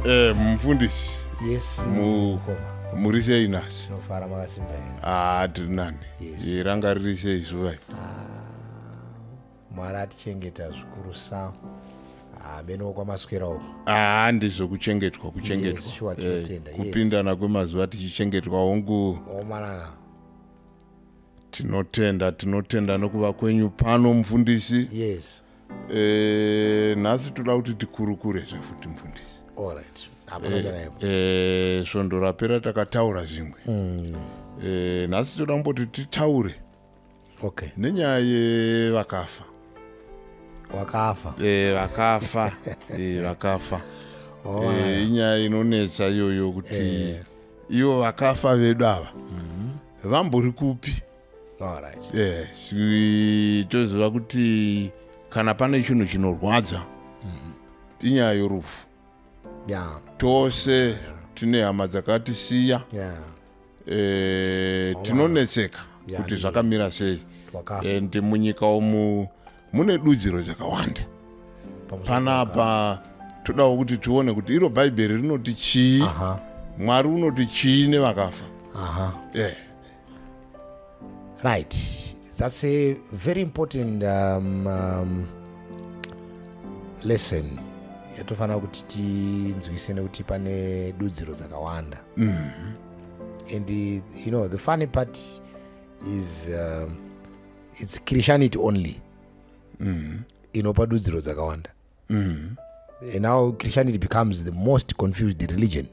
Mufundisi. Yes. Mukoma. Muri sei nhasi? Tinofara, makasimba here? Ah, tiri nani. Ranga riri sei zuva iri? Mwari atichengeta zvikuru sa hameno kwamaswera uko. Ah, ndizvo, kuchengetwa, kuchengetwa. Yes, sure, tinotenda, yes. Kupindana kwemazuva tichichengetwa, hongu. Omana. Tinotenda, tinotenda nokuva kwenyu pano, mufundisi. Nhasi toda kuti tikurukure zvefuti, mufundisi. Alright, hapana chakaipa. Svondo rapera takataura zvimwe. Nhasi toda kumboti titaure nenyaya yevakafa. Wakafa. Vakafa, vakafa. Inyaya inonetsa iyoyo kuti ivo vakafa vedu ava vambori kupi? Toziva kuti kana pane chinhu chinorwadza, inyaya yorufu. Tose tine hama dzakatisiya. Tinonetseka kuti zvakamira sei. Wakafa. And munyika umu mune dudziro dzakawanda. Pamusoro. Panapa todawo kuti tione kuti iro Bhaibheri rinoti chii. Mwari unoti chii nevakafa? Right, that's a very important lesson yatofanira kuti tinzwise, nekuti pane dudziro dzakawanda. And the funny part is it's Christianity only inopa dudziro dzakawanda. And now Christianity becomes the most confused religion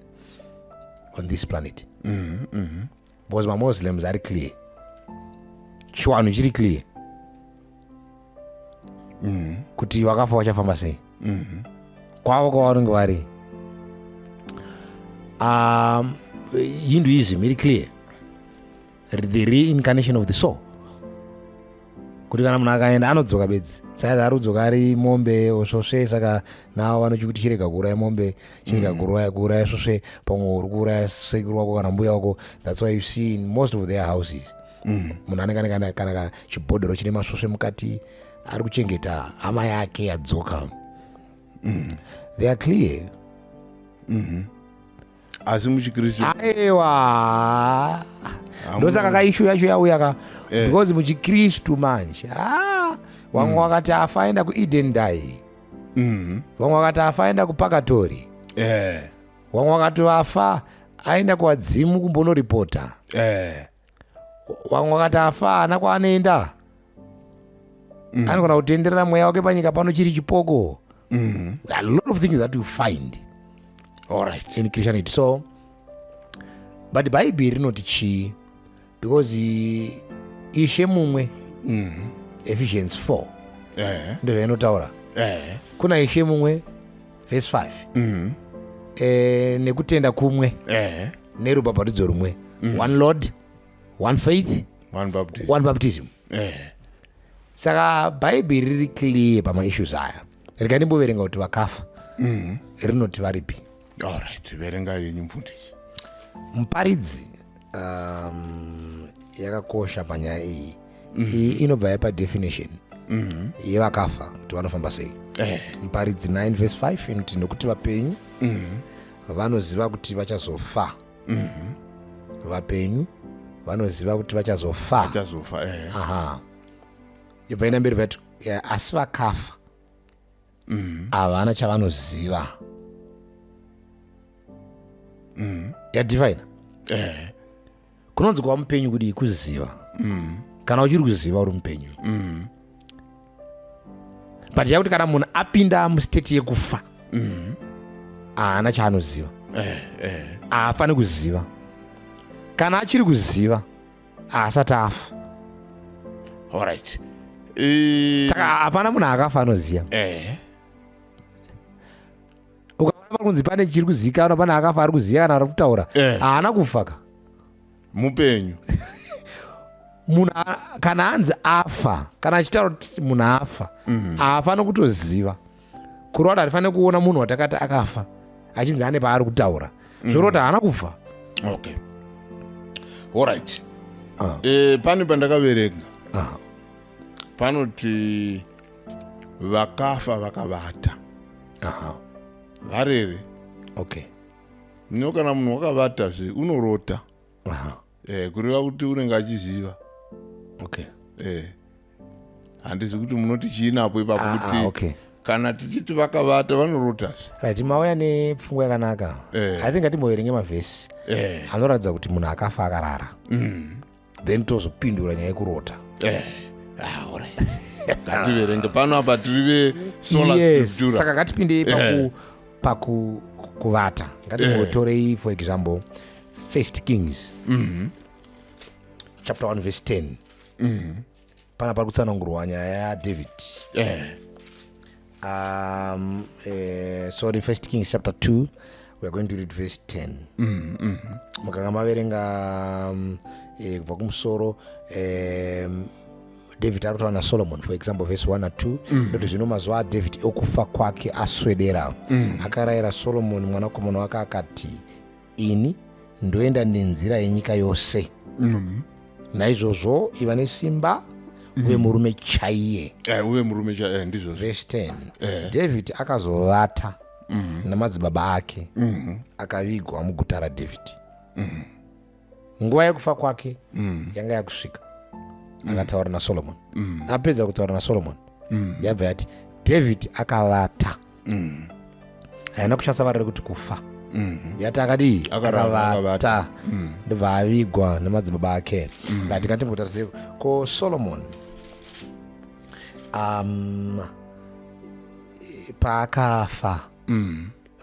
on this planet because maMuslims ari clear, chiwanhu chiri clear kuti vakafa vachafamba sei kwavo kwavanenge vari. Hinduism iri clear, the reincarnation of the soul, kuti kana munhu akaenda anodzoka bedzi. Saka ari kudzoka ari mombe, svosve. Saka navo vanochi kuti chirega kuuraya mombe, chirega kuuraya svosve, pamwe uri kuuraya sekuru wako kana mbuya wako. That's why you see in most of their houses munhu anenge ane kana chibhodhoro chine masvosve mukati, ari kuchengeta hama yake yadzoka. They are clear. Asi muchiKristu? Aiwa, ndosaka kaissue yacho yauya ka, because muchiKristu manje, ah, vamwe vakati afa aenda kuEden dai, vamwe vakati afa aenda kupurgatory, vamwe vakati vafa aenda kuvadzimu kumbonoripota, vamwe vakati afa haana kwaanoenda, anogona kutenderera mweya wake panyika pano chiri chipoko. A lot of things that you find in Christianity. So, but Bhaibheri rinoti chii? Because Ishe mumwe, Ephesians 4, ndozvainotaura. Kuna Ishe mumwe, verse 5, nekutenda kumwe, nerubhabhatidzo rumwe, one Lord, one faith, one baptism, one baptism. Saka Bhaibheri riri clear pamaissues aya. Rega ndimboverenga kuti vakafa rinoti varipi. Alright, verenga yenyu, mufundisi. Muparidzi yakakosha panyaya iyi. Iyi inobva yapa definition yevakafa kuti vanofamba sei. Muparidzi 9 verse 5 inoti, "Nokuti vapenyu vanoziva kuti vachazofa." Vapenyu vanoziva kuti vachazofa. Achazofa. Aha, ibva ina mberi vati, "Asi vakafa havana chavanoziva." Yadefina kunonzi kuva mupenyu kudii? Kuziva. Kana uchiri kuziva, uri mupenyu. But yakuti kana munhu apinda mustate yekufa, haana chaanoziva, haafani kuziva. Kana achiri kuziva, haasati afa. Alright. Saka hapana munhu akafa anoziva. Ukaona pari kunzi pane chiri kuzivikanwa, pane akafa ari kuziva kana ari kutaura, haana kufa ka. Mupenyu. Munhu kana anzi afa, kana achitaura kuti munhu afa, haafani kutoziva. Kureva kuti hatifaniri kuona munhu watakati akafa achinzi ane paari kutaura. Zvoreva kuti haana kufa. Okay, alright. Pane pandakaverenga, panoti vakafa vakavata, varere. Okay. No, kana munhu wakavatazve unorota. Kureva kuti unenge achiziva. Okay. Handizi kuti munoti chiinapo ipapo kuti okay. Kana tichiti vakavata vanorotazve. Right, mauya nepfungwa yakanaka. I think ngatimboverenge mavhesi anoratidza kuti munhu akafa akarara. Then tozopindura nyaya yekurota. Ah, alright. Ngativerenge pano apa tiri vesola scriptura. Saka ngatipindei paku kuvata. Ngatimbotorei for example First Kings chapter 1 verse 10. Pana pari kutsanangurwa nyaya yaDavid. Sorry, First Kings chapter 2, we are going to read verse 10. Mukanga maverenga kubva kumusoro, David ari kutaura naSolomon, for example verse 1 na2, noti zvino mazuva aDavid okufa kwake aswedera, akarayira Solomoni mwanakomana wake akati, "Ini ndoenda nenzira yenyika yose. Naizvozvo iva nesimba, uve murume chaiye." Uve murume ndizvozvo. Verse 10, David akazovata namadzibaba ake, akavigwa muguta raDavid. Nguva yekufa kwake yanga yakusvika, akataura naSolomon. Apedza kutaura naSolomon, yabva yati David akavata. Haina kushandisa vara rekuti kufa, yati akadii? Akarara, Akavata, ndobva avigwa nemadzibaba ake. Right, ngatimbotarisei ko Solomon paakafa,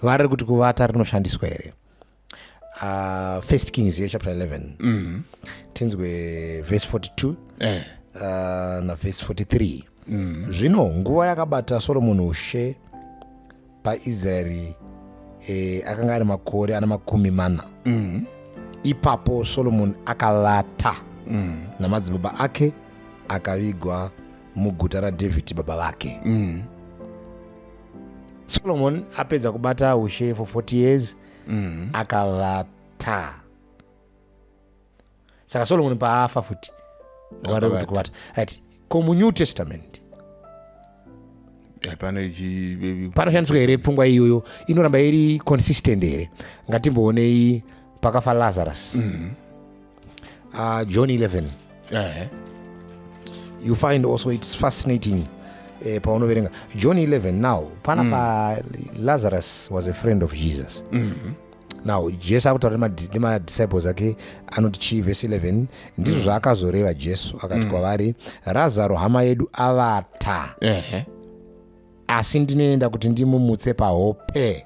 vara rekuti kuvata rinoshandiswa here? First Kings here, chapter 11, tinzwe verse 42 naverse 43. Zvino nguva yakabata Solomoni ushe paIsraeri akanga ari makore ana 40. Ipapo Solomoni akavata namadzibaba ake, akavigwa muguta raDhavhidhi baba vake. Solomon apedza kubata ushe for 40 years, akavata. Saka Solomon paafa futi vari kuti kuvata, right? Ko muNew Testament Pane panoshandiswa here pfungwa iyoyo? Inoramba iri consistent here? Ngatimboonei pakafa Lazarus. John 11, you find also it's fascinating paunoverenga John 11 now pana pa Lazarus was a friend of Jesus. Now Jesu akutaura nemadisciples ake, anoti chii? Vhesi 11, ndizvo zvaakazoreva Jesu, akati kwavari, "Razaro hama yedu avata, asi ndinoenda kuti ndimumutse pahope."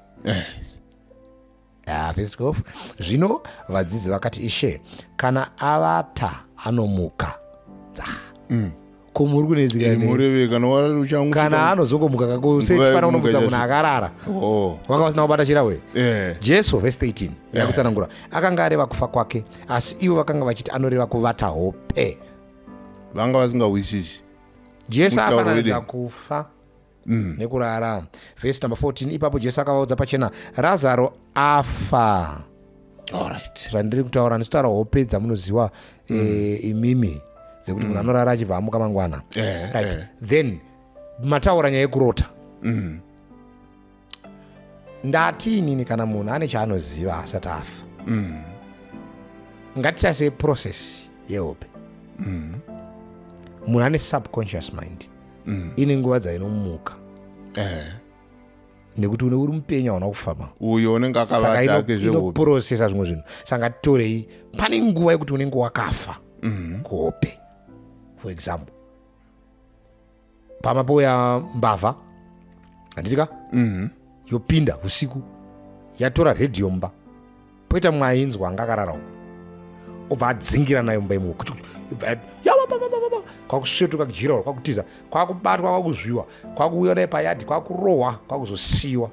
Ah, verse 12, zvino vadzidzi vakati, "Ishe, kana avata anomuka." Ko muri kunetsika? Mureve kana warari uchamuka. Kana anozongomuka Nguva kakusetifana yekumuka kunomutsa munhu ichasvika. akarara wanga vasina kubata chirahwe. Jesu, vhesi 13, yakutsanangura, akanga areva kufa kwake, asi ivo vakanga vachiti anoreva kuvata hope. Vanga vasingahwisisi Jesu mutauro afananidza wedenga. kufa nekurara. Vhesi number 14, ipapo Jesu akavaudza pachena, "Razaro afa." Zvandiri kutaura, ndisitaura hope dzamunoziva imimi dzekuti munhu anorara achibva amuka mangwana. Right. Then mataura nyaya yekurota. Ndati inini kana munhu ane chaanoziva asati afa, ngatitasei process yehope. Munhu ane subconscious mind, ine nguva dzainomuka nekuti une uri mupenyu, hauna kufama. Uyo unenge Saka akavata ake zvehope. inoprocessa zvimwe zvinhu. Saka ngatitorei pane nguva yekuti unenge wakafa kuhope. For example, pamapouya mbavha, handiti ka? Yopinda usiku, yatora redhiyo mumba, poita mumwe ainzwa anga akarara uko, obva adzingira nayo mumba imomo, kwakusvetuka jira kwakutiza, kwakubatwa, kwakuzviwa, kwakuuya naye payadhi, kwakurohwa, kwakuzosiyiwa.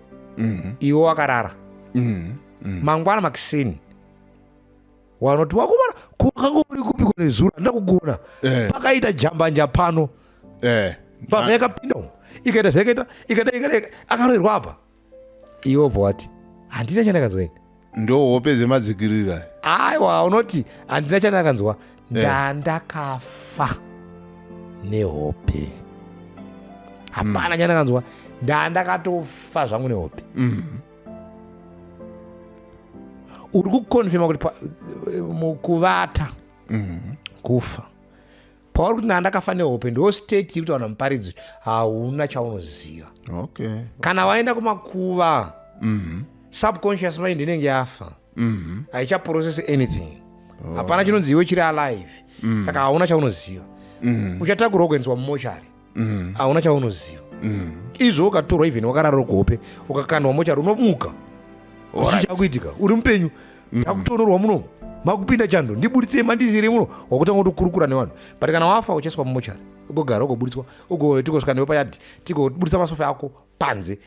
Iwe wakarara. Mangwana makiseni wanoti, "Wakumana kwakanga uri kupiko nezuro? Handina kukuona." Pakaita jambanja pano. Mbavha yakapinda umu, ikaita zvakaita, ikaita, ikaita, akaroverwa apa. Iwe wobva wati, "Handina chandakanzwa ini." Ndo hope dzemadzikirira. Aiwa, unoti, "Handina chandakanzwa, ndandakafa nehope, hapana chandakanzwa, ndandakatofa zvangu nehope." Uri kuconfirma kuti mukuvata kufa pauri kuti ndakafa nehope, ndo state yekuti vanhu vamuparidzi hauna chaunoziva. Kana waenda kumakuva, subconscious mind inenge yafa, haichaprocess anything. Hapana chinonzi iwe chiri alive. Saka hauna chaunoziva. Uchatakurwa kuendeswa mumochari, hauna chaunoziva. Izvo ukatorwa, even wakarara kuhope, ukakandwa mochari, unomuka. Chii chakuitika? Uri mupenyu, takutonorwa muno, makupinda chando, ndibuditsei, mandisire muno, wakutanga kutokurukura nevanhu. But kana wafa, uchaiswa mumochari, ugogara, ugobuditswa, tigosvika newe payadhi, tigobuditsa masofa ako panze.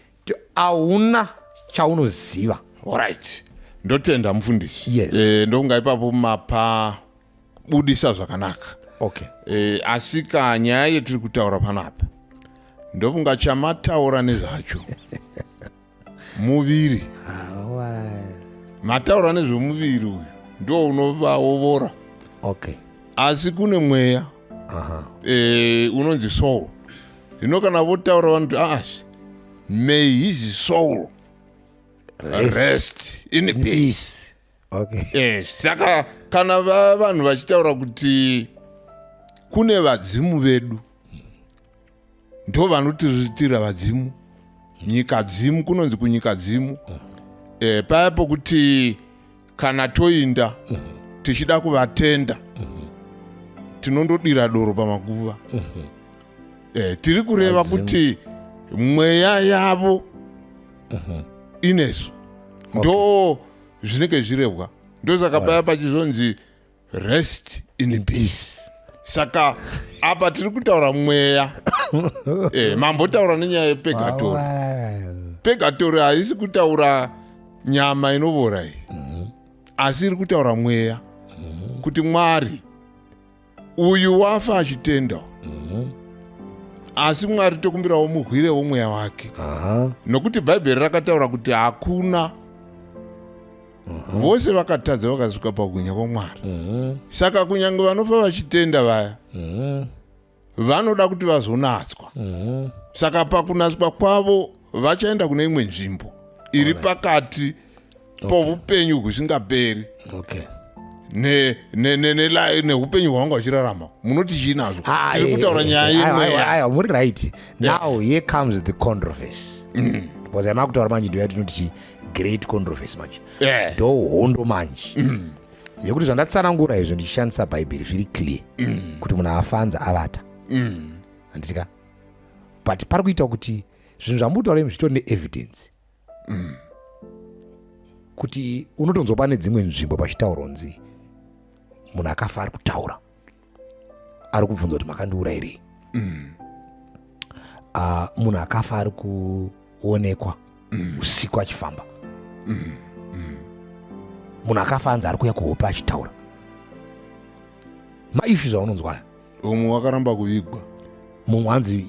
Hauna chaunoziva. Alright, ndotenda mufundisi. Yes. Ndokunga ipapo mapa budisa zvakanaka. Asi ka nyaya yetiri kutaura panapa, ndofunga chamataura nezvacho muviri. Mataura nezvemuviri, uyu ndo unova wovora. Asi kune mweya unonzi soul. Hino kana votaura vanoti, "Aasi, may his soul rest, rest in peace." Peace. Okay. Yes. Saka kana vanhu vachitaura kuti kune vadzimu vedu, ndo vanotiriritira vadzimu, nyika dzimu, kunonzi kunyika dzimu, paya pokuti kana toinda tichida kuvatenda, tinondodira doro pamaguva. Tiri kureva Vadzimu. kuti mweya yavo inesu, ndo zvinenge zvirehwa. Ndosaka paya pachizonzi "rest in peace". Saka apa tiri kutaura mweya. Mambotaura nenyaya yepurgatory. Purgatory haisi kutaura nyama inovora iyi, asi iri kutaura mweya, kuti Mwari, uyu wafa achitenda, asi Mwari tokumbirawo murwirewo mweya wake, nokuti Bhaibheri rakataura kuti hakuna, vose vakatadza vakasvika pakunya kwaMwari. Saka kunyange vanofa vachitenda vaya, vanoda kuti vazonatswa. Saka pakunatswa kwavo vachaenda kune imwe nzvimbo iri pakati poupenyu husingaperi neupenyu hwavanga vachirarama. Munoti chii nazvo? Tiri kutaura nyaya yemweya. Aiwa, muri right. Now here comes the controversy, because yamakutaura manje ndo yatinoti chi great controversy manje. Ndo hondo manje yekuti zvandatsanangura izvo ndichishandisa Bhaibheri zviri clear kuti munhu afanza avata, handitika? But pari kuita kuti zvinhu zvamutaura imi zvitori neevidence kuti unotonzwa pane dzimwe nzvimbo pachitaurwa nzi munhu akafa ari kutaura, ari kubvunza kuti makandiurayirei. Munhu akafa ari kuonekwa usiku achifamba. Munhu akafa anzi ari kuuya kuhope achitaura maissues aunonzwa aya. Umwe wakaramba kuvigwa. Mumwe anzi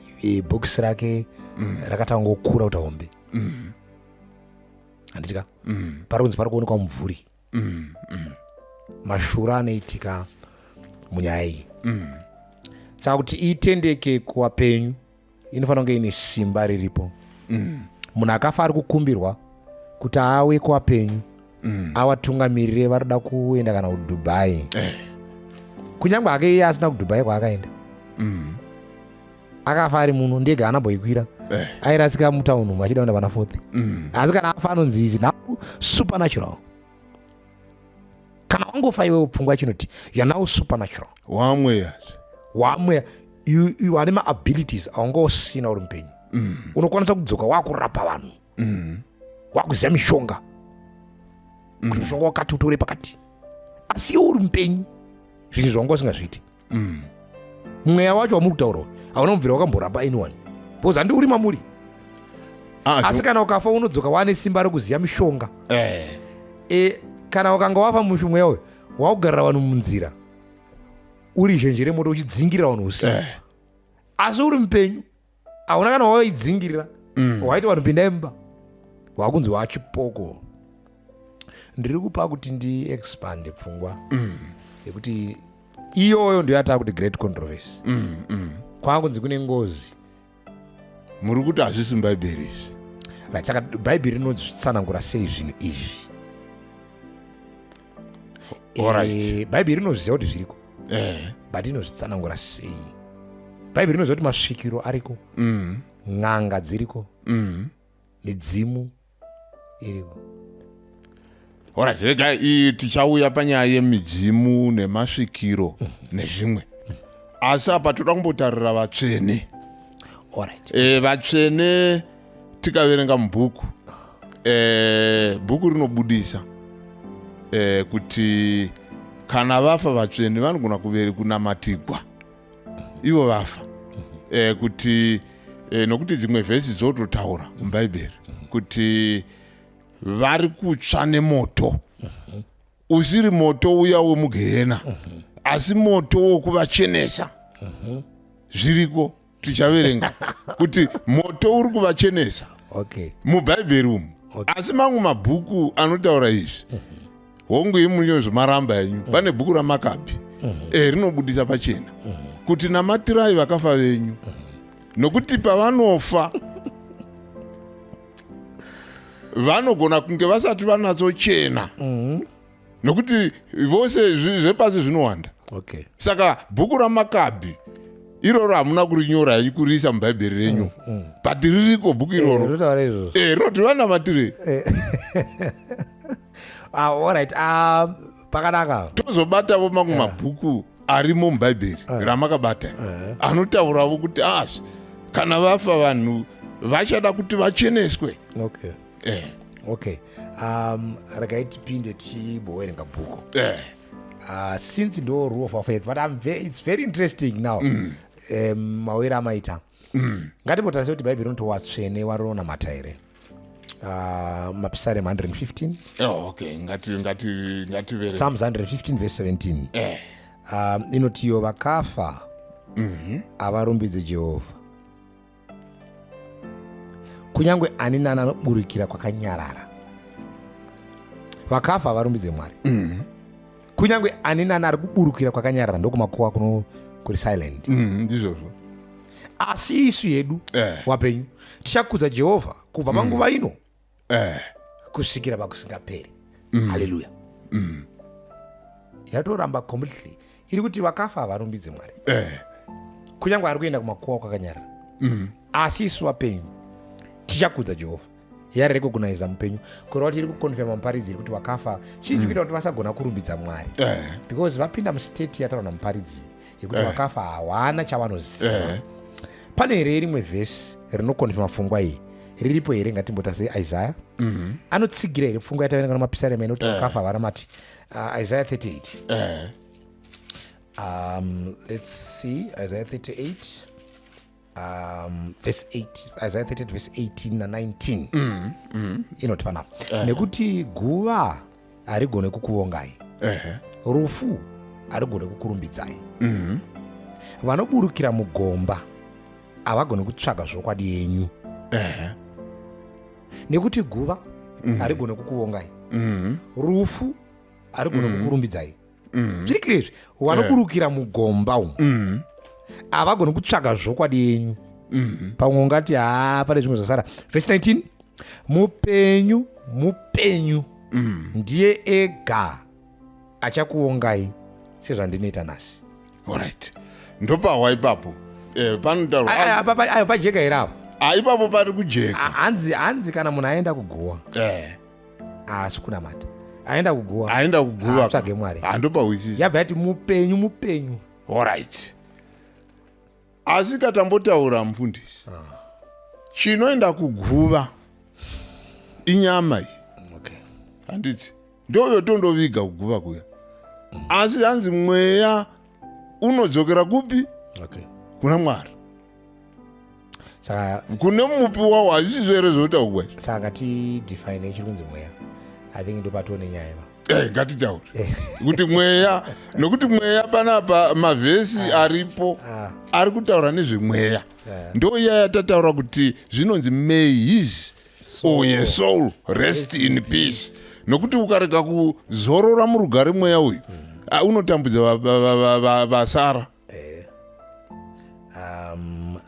bhokisi rake rakatanga kukura kuti hombe, handitika? Pari kunzi pari kuonekwa mumvuri. Mashura anoitika munyaya iyi. Saka kuti itendeke kuvapenyu, inofanira kunge ine simba riripo. Munhu akafa ari kukumbirwa kuti ave kuvapenyu, avatungamirire varikuda kuenda kana kuDubai. Kunyange hake iye asina kuDubai kwaakaenda, akafa ari muno, ndege anamboikwira, airasika mutauni umu achida kuenda pana Fourth. Asi kana afa anonzi is now supernatural. Kana wangofa iwewe, pfungwa chinoti you are now supernatural. Wamweya. Wamweya, you ane maabilities aunga usina uri mupenyu. Unokwanisa kudzoka wakurapa vanhu, wakuziva mishonga, kuti mushonga wakati utore pakati, asi iwe uri mupenyu zvinhu zvawanga usingazviiti. Mweya wacho wamuri kutaura hauna mubvira wakamborapa anyone, because handi uri mamuri. Asi kana ukafa unodzoka wane simba rekuziva mishonga. Kana ukanga wafa, mweya uyu wakugarira vanhu munzira, uri zhenje remoto uchidzingirira vanhu usiku. Asi uri mupenyu hauna kana waidzingirira. Waiti vanhu pindai mumba, wakunzi wachipoko. Ndiri kupa kuti ndiexpande pfungwa yekuti iyoyo ndo yataa kuti great controversy, kwakunzi kune ngozi. Muri kuti hazvisi muBhaibheri izvi. Right, saka Bhaibheri rinotsanangura sei zvinhu izvi? Bhaibheri rinozviziva kuti zviriko, but inozvitsanangura sei? Bhaibheri rinoziva kuti masvikiro ariko, n'anga dziriko, midzimu iriko. Alright, rega tichauya panyaya yemidzimu nemasvikiro nezvimwe, asi apa toda kumbotarira vatsvene. Vatsvene tikaverenga mubhuku, bhuku rinobudisa kuti kana vafa vatsvene vanogona kuveri kunamatigwa ivo vafa, kuti nokuti dzimwe vhesi dzototaura mubhaibheri kuti vari kutsva nemoto usiri moto uya wemugehena, asi moto wokuvachenesa. Zviriko, tichaverenga kuti moto uri kuvachenesa mubhaibheri umu. Asi mamwe mabhuku anotaura izvi, hongu, imunyo zvemaramba enyu. Pane bhuku raMakabhi rinobudisa pachena kuti namatirai vakafa venyu, nokuti pavanofa vanogona kunge vasati vanatsochena, nokuti vose zvepasi zvinowanda. Saka bhuku raMakabhi iroro hamuna kurinyora henyu kuriisa mubhaibheri renyu, but ririko bhuku iroro. Rinotaura izvozvo. Rinoti vanamatirei. Ah, alright, ah, pakanaka. Tozobatavo mamwe mabhuku arimo mubhaibheri ramakabata anotauravo kuti azvi kana vafa vanhu vachada kuti vacheneswe. Okay, regai tipinde timboverenga bhuku. Since ndo rule of our faith, but it's very interesting now, mawere amaita. Ngatimbotarisa kuti Bhaibheri rinoti watsvene warinonamata here. Mapisarem 115. Oh, okay, ngativerenge. Psalms 115 verse 17. Inotiyo vakafa avarumbidze Jehovha, kunyange ani nani anoburukira kwakanyarara. Vakafa havarumbidze Mwari, kunyange ani nani ari kuburukira kwakanyarara, ndokumakuwa kuno kuri silent. Ndizvozvo. Asi isu yedu wapenyu tichakudza Jehovha kubva panguva ino kusvikira pakusingaperi. Haleluya. Yatoramba completely, iri kuti vakafa havarumbidze Mwari, kunyange ari kuenda kumakuwa kwakanyarara. Asi isu vapenyu tichakudza Jehovha. Yarecogniza mupenyu, kureva kuti iri kuconfirma muparidzi iri kuti vakafa chii chikuita kuti vasagona kurumbidza Mwari, because vapinda mustate yataura namuparidzi yekuti vakafa hawana chavanoziva. Pane here rimwe vhesi rinoconfirma pfungwa iyi? Riripo here? Ngatimbota seIsaya. Anotsigira here pfungwa yataverenga namapisarema inoti vakafa havanamati? Isaiah 38. Let's see, Isaiah 38 verse 8, Isaiah 38 verse 18 na19 inoti panapa, nekuti guva harigone kukuvongai, rufu harigone kukurumbidzai, vanoburukira mugomba havagoni kutsvaga zvokwadi yenyu. Nekuti guva harigone kukuvongai, rufu harigone kukurumbidzai. Zviri clear izvi. Vanoburukira mugomba umu havagoni kutsvaga zvokwadi yenyu. Pamwe ungati haa, pane zvimwe zvasara. Vhesi 19, mupenyu, mupenyu ndiye ega achakuongai sezvandinoita nhasi. Alright, ndopahwa ipapo. Panotaurwa. Ayo pajeka here apo? Ah, ipapo pari kujeka. Ah, hanzi kana munhu aenda kuguwa haasi kunamata, aenda kuguwa. Aenda kuguva. Atsvage Mwari. Handopahwisisa. Yabva yati mupenyu, mupenyu. Alright, asi katambotaura mufundisi, chinoenda kuguva inyama iyi. Handiti ndoyo tondoviga kuguva kuya? Asi hanzi mweya unodzokera kupi? Kuna Mwari. Saka kune mupi wawo. Hazvisi here zvotaurwa izvi? Saka ngatidefine chiri kunzi mweya. I think ndopatone nyaya ipa. Ngatitaure kuti mweya, nokuti mweya panapa mavhesi aripo ari kutaura nezvemweya. Ndo iya yatataura kuti zvinonzi may his or her soul rest in peace, nokuti ukarega kuzorora murugare mweya uyu, unotambudza vasara.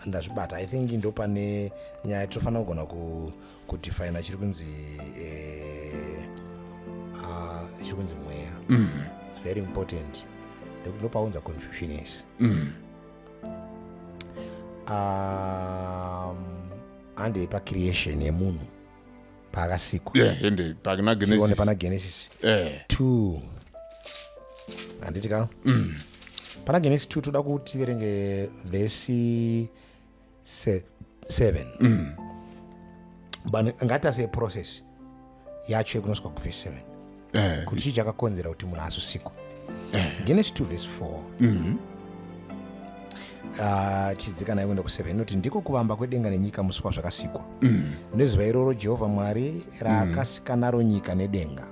Ndazvibata. I think ndo pane nyaya. Tinofanira kugona kudefina chiri kunzi Chiri kunzi mweya. It's very important nekuti ndopaunza confusion yese. Handei pacreation yemunhu paakasikwa. Yeah, ende pakuna Tione Genesis. Pana Genesis 2, handiti ka? Pana Genesis 2 toda kuti tiverenge vhesi 7, but ngatase process yacho yekunosvika kuvhesi 7 kuti chii chakakonzera kuti munhu azosikwa. Genesis 2 vhesi 4, tichidzika nayo kuenda ku7, inoti, "Ndiko kuvamba kwedenga nenyika musi wazvakasikwa. Nezuva iroro Jehovha Mwari raakasika naro nyika nedenga,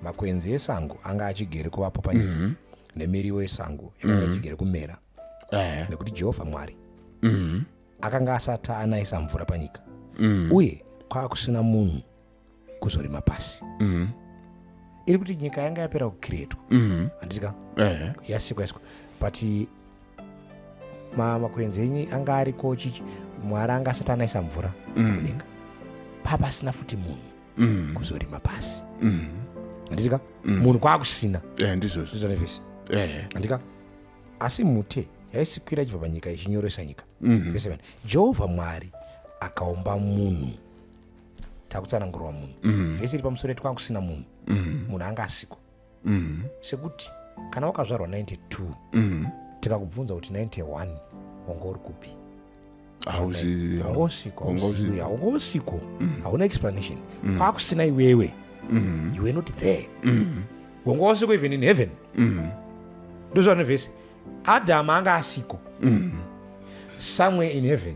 makwenzi esango anga achigere kuvapo panyika, nemiriwo yesango yakanga ichigere kumera, nekuti Jehovha Mwari akanga asati anaisa mvura panyika, uye kwava kusina munhu kuzorima pasi." Iri kuti nyika yanga yapera kucreatwa, handiti ka? Yasikwa, yasikwa, but makwenzi enyi anga ariko chichi, Mwari anga asati anaisa mvura mudenga, papasina futi munhu kuzorima pasi, handiti ka? Munhu kwaakusina. Ndizvozvo. Ndizvo nevhesi, handika? "Asi mhute yaisikwira ichibva panyika ichinyoresa nyika." Verse 7, "Jehovha Mwari akaumba munhu." Takutsanangurwa munhu. Vhesi iri pamusoro yetu, kwanga kusina munhu, munhu anga asikwa. Sekuti kana wakazvarwa 92, tikakubvunza kuti 91 wanga uri kupi? Hauzi. Wanga usiko. Wanga usiko. Wanga usiko, hauna explanation. Kwakusina iwewe, you were not there. Wanga usiko even in heaven. Ndozvane vhesi, Adamu anga asiko somewhere in heaven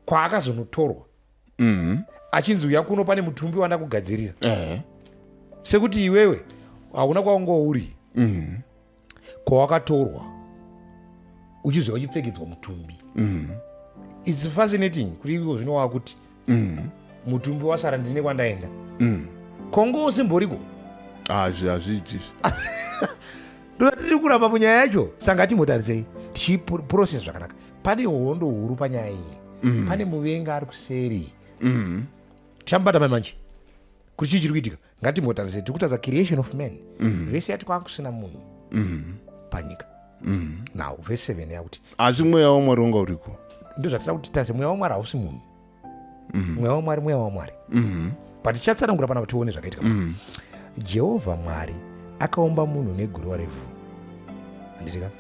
kwaakazonotorwa achinzi, "Uya kuno, pane mutumbi wandakugadzirira." Sekuti iwewe hauna kwaunga uri, kwawakatorwa uchizouya uchipfekedzwa mutumbi. It's fascinating kuti iko zvino wakuti mutumbi wasara, ndine kwandaenda, kongo usimboriko. Hazviiti. Ndoda tiri kuramba munyaya yacho, saka ngatimbotarisei tichiprocess zvakanaka. Pane hondo huru panyaya iyi, pane muvenga ari kuseri. Tichamubata mai manje kuti chii chiri kuitika. Ngatimbotarisei, tiri kutaridza creation of man. Vhesi yati kwanga kusina munhu panyika. Now vhesi 7 yakuti Asi mweya waMwari wanga uriko. Ndozvatida kuti titarise. Mweya waMwari hausi munhu. Mweya waMwari, mweya waMwari, but tichatsanangura pana tione zvakaitika. Jehovha Mwari akaumba munhu neguruva revhu, handitika?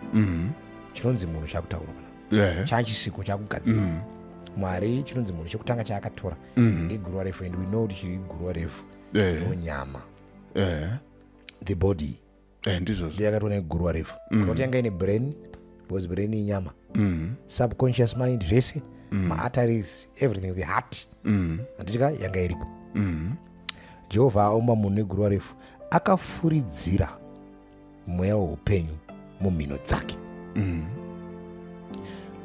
Chinonzi munhu chakutaurwa pana chachisiko chakugadzira Mwari. Chinonzi munhu chekutanga chaakatora iguruva revhu, and we know kuti chiri guruva revhu nonyama, the body. Ndizvozvo. Ndiyo yakatorwa neguruva revhu, kuti yanga ine brain, because brain inyama, subconscious mind, zvese, maarteries, everything, the heart, handitika? Yanga iripo. Jehovha aumba munhu neguruva revhu, akafuridzira mweya weupenyu mumhino dzake.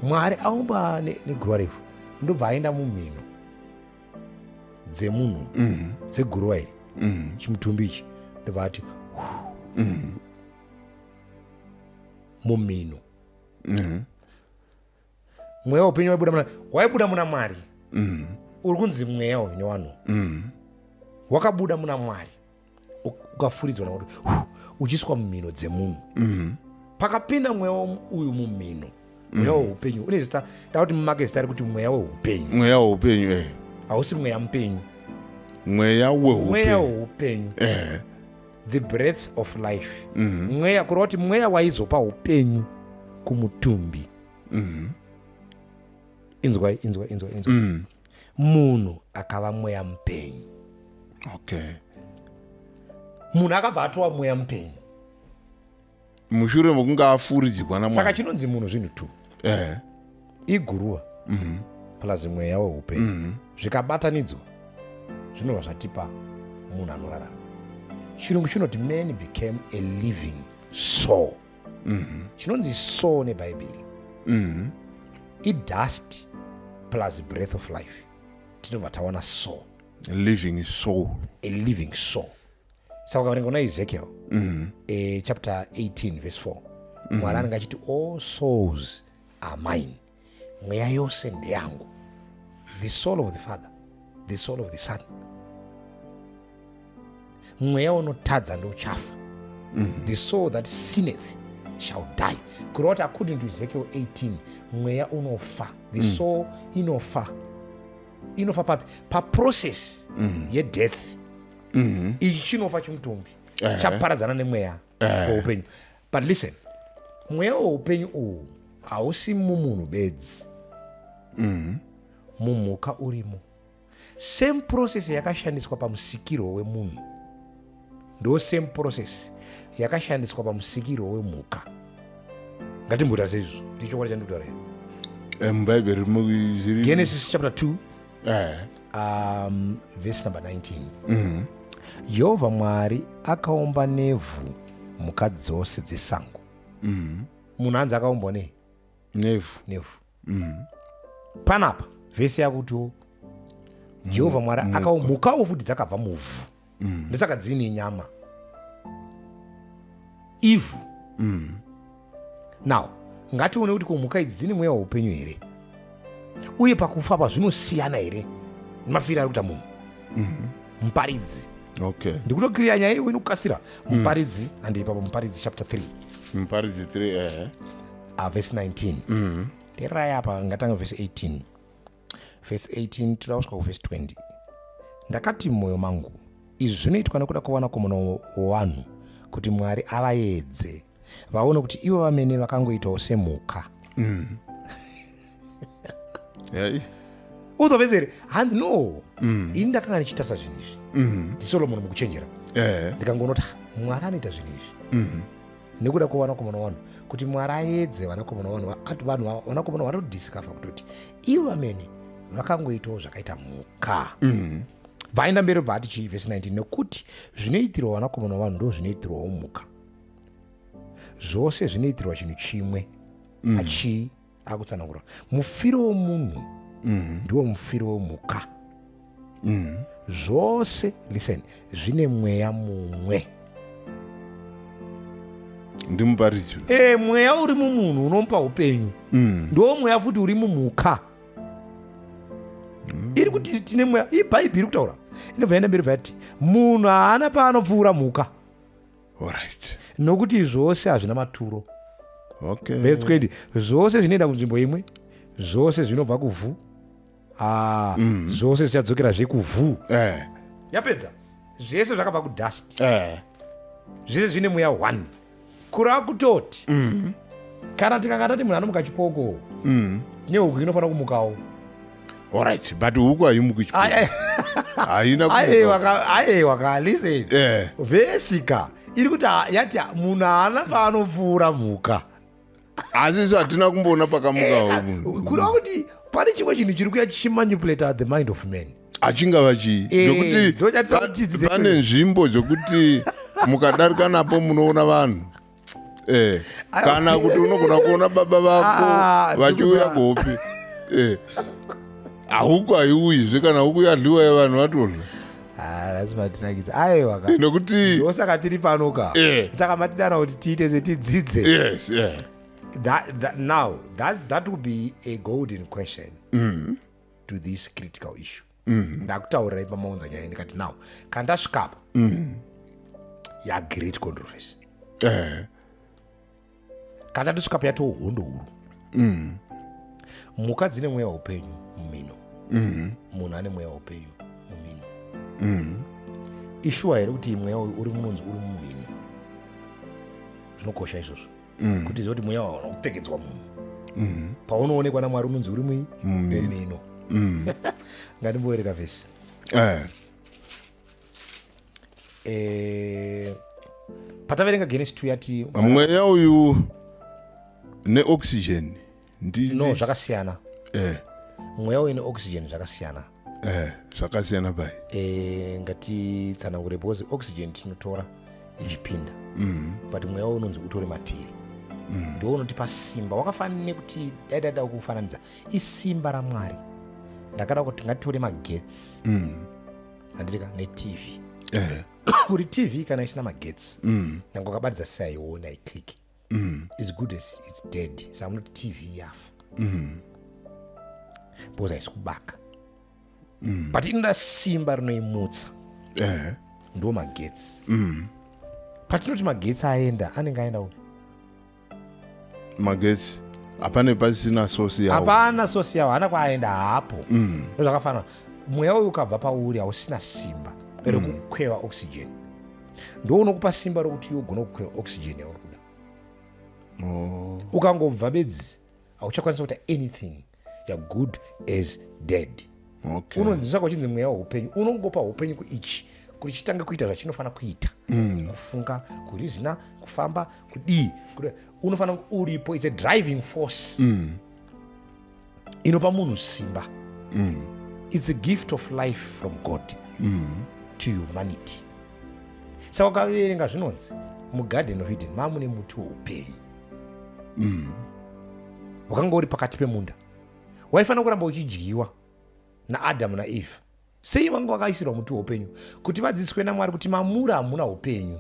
Mwari aumba neguruva revhu, ndobva aenda mumhino dzemunhu dzeguruva iri, chimutumbi ichi, ndobva ati mumhino. Mweya weupenyu waibuda muna, waibuda muna Mwari. Uri kunzi mweya uyu newanhu wakabuda muna Mwari, ukafuridzwa nakuti uchiiswa mumhino dzemunhu. Pakapinda mweya uyu mumhino, mweya weupenyu une zita. Nda kuti mumake zita rekuti mweya weupenyu. Mweya weupenyu, Hausi mweya mupenyu. Mweya Mweya weupenyu. Weupenyu, the breath of life. Mweya, kureva kuti mweya waizopa upenyu kumutumbi. Inzwai, inzwa, inzwa, inzwa. Munhu akava mweya mupenyu. Munhu akabva atova mweya mupenyu. Mushure mekunge afuridzirwa Saka naMwari. Chinonzi munhu zvinhu two: iguruva plus mweya weupenyu. Zvikabatanidzwa zvinobva zvatipa munhu anorarama. Chirungu chinoti man became a living soul. Chinonzi soul neBhaibheri idust plus breath of life, tinobva tawana soul. Living soul. A living soul. Saka ukaverenga kuna Ezekiel chapter 18 verse 4, Mwari anenge achiti, "All souls are mine." Mweya yose ndeyangu, the soul of the Father, the soul of the Son. Mweya unotadza ndochafa. The soul that sinneth shall die. Kureva kuti according to Ezekiel 18, mweya unofa. The soul inofa. Inofa papi? Paprocess yedeath. Ichi chinofa chimutumbi chaparadzana nemweya weupenyu. But listen, mweya weupenyu uhu hausi mumunhu bedzi, mumhuka urimo. Same process yakashandiswa pamusikirwo wemunhu ndo same process yakashandiswa pamusikirwo wemhuka. Ngatimboita seizvozvo, ndichokwadi chandikutaura here? Mubhaibheri zviri. Genesis chapter 2, verse number 19. Jehovha Mwari akaumba nevhu mhuka dzose dzesango. Munhu hanzi akaumbwa nei? Nevhu. Nevhu. Panapa vhesi yakutiwo Jehovha Mwari akaumhukawo futi dzakabva muvhu, ndosaka dzine nyama, ivhu. Now ngatione kuti ko mhuka idzi dzine mweya weupenyu here, uye pakufa pazvinosiyana here nemafiro ari kuita munhu? Muparidzi. Ndikutoclear nyaya iwe inokukasira. Muparidzi, handi ipapo, Muparidzi chapter 3. Muparidzi 3, ehe. Verse 19. Teererai apa, ngatanga verse 18. Verse 18 toda kusvika kuvhesi 20. Ndakati mumwoyo mangu, izvi zvinoitwa nekuda kwavanakomana wavanhu, kuti Mwari avaedze, vaone kuti ivo vamene vakangoitawo semhuka. Uzovese here? Hanzi no, ini ndakanga ndichitarisa zvinhu izvi, ndiSolomoni mukuchenjera, ndikangoona kuti, "Ah, Mwari anoita zvinhu izvi nekuda kwevanakomana vanhu, kuti Mwari aedze vanakomana vanhu." Ati vanhu, vanakomana vanodiscover kutoti ivo vamene vakangoitawo zvakaita mhuka. Vaenda mberi, bva ati chii? Vhesi 19: nekuti zvinoitirwa vanakomana vanhu ndo zvinoitirwawo mhuka, zvose zvinoitirwa chinhu chimwe. Achii akutsanangura mufiro womunhu ndiwo mufiro wemhuka. Zvose, listen, zvine mweya mumwe. NdiMuparidzi. Mweya uri mumunhu unomupa upenyu ndo mweya futi uri mumhuka. Iri kuti tine mweya, ibhaibheri iri kutaura. Inobva yaenda mberi, bva yati munhu haana paanopfuura mhuka, nokuti zvose hazvina maturo. Verse 20: zvose zvinoenda kunzvimbo imwe, zvose zvinobva kuvhu. Ah, zvose zvichadzokerazve kuvhu. Yapedza, zvese zvakabva kudust, zvese zvine mweya one. Kureva kutoti kana tikanga tati munhu anomuka chipoko, nehuku inofanira kumukawo. Alright, but huku haimuki chipoko. Haina kumuka. Aiwa ka, listen. Vhesika iri kuti yati munhu haana paanopfuura mhuka. Asi isu hatina kumboona pakamukawo munhu. Kureva kuti pane chimwe chinhu chiri kuya chichimanipulata the mind of man. Achingava chii? Nokuti Ndochatinoda kuti tidzidze. Pane nzvimbo dzokuti mukadarika napo munoona vanhu, kana kuti unogona kuona baba vako Ah, vachiuya kuhope. Huku haiuyizve. Kana huku yadliwa, yevanhu vatodla. Rasi matinakisa, aiwa ka. Nokuti Ndosaka tiri pano ka. Saka matidana kuti tiite setidzidze. Yes, yeah. Now that would be a golden question to this critical issue. Ndakutaurirai pamaunza nyaya, ndikati now kana ndasvikapa yagreat controversy, kana tatosvikapo yatoo hondo huru. Mhuka dzine mweya weupenyu mumhino, munhu ane mweya weupenyu mumhino. Ishuwa here kuti mweya uyu uri munonzi uri mumhino? Zvinokosha izvozvo kuti ziva kuti mweya waona kupfekedzwa munhu paunoonekwa naMwari unonzi uri mumhino. Ngatimbovereka vhesi. Pataverenga Genesis 2 yati Mweya uyu neoxygen ndi No, zvakasiyana. Mweya uyu neoxygen zvakasiyana. Zvakasiyana pai? Ngatitsanangure, because oxygen tinotora ichipinda, but mweya uyu unonzi utore matiri, ndo unotipa simba. Wakafanana nekuti dai dada kufananidza, isimba raMwari. Ndakada kuti ngatitore magetsi, handitika, neTV, kuti TV kana isina magetsi, nyange wakabatidza sei, haioni, haiclick, as good as it's dead. Saka munoti TV yafa because haisi kubaka, but inoda simba rinoimutsa. Ndo magetsi. Patinoti magetsi aenda, anenge aenda upi? Magetsi hapane pasina source yawo. Hapana source yawo, haana kwaaenda hapo. Ndozvakafanana, mweya uyu ukabva pauri hausina simba rekukweva oxygen. Ndo unokupa simba rokuti iwe ugone kukweva oxygen yauri kuda. Ukangobva bedzi, hauchakwanisa kuita anything. You're good as dead. Unonzi saka uchinzi mweya weupenyu, unongopa upenyu kuichi kuti chitange kuita zvachinofanira kuita, kufunga, kurizina, kufamba, kudii. Unofanira kunge uripo. It's a driving force inopa munhu simba. It's a gift of life from God to humanity. Saka ukaverenga zvinonzi muGarden of Eden mamune muti weupenyu wakanga uri pakati pemunda, waifanira kuramba uchidyiwa naAdhamu naEvha. Sei vanga vakaisirwa muti weupenyu? Kuti vadzidziswe naMwari kuti mamuri hamuna upenyu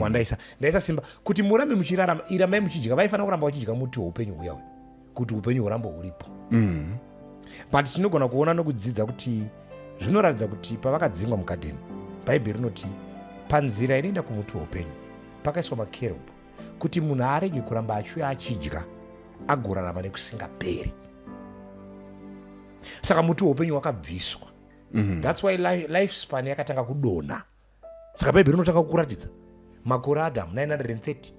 wandaisa. Ndaisa simba kuti murambe muchirarama, irambai muchidya. Vaifanira kuramba vachidya muti weupenyu huya uyu kuti upenyu hurambe huripo. But tinogona kuona nokudzidza kuti zvinoratidza kuti pavakadzingwa mugadheni, Bhaibheri rinoti panzira inoenda kumuti weupenyu pakaiswa makerubhu kuti munhu arege kuramba achiuya achidya, agorarama nekusingaperi. Saka muti weupenyu wakabviswa. That's why life span yakatanga kudonha. Saka Bhaibheri rinotanga kukuratidza makore aAdhamu 930.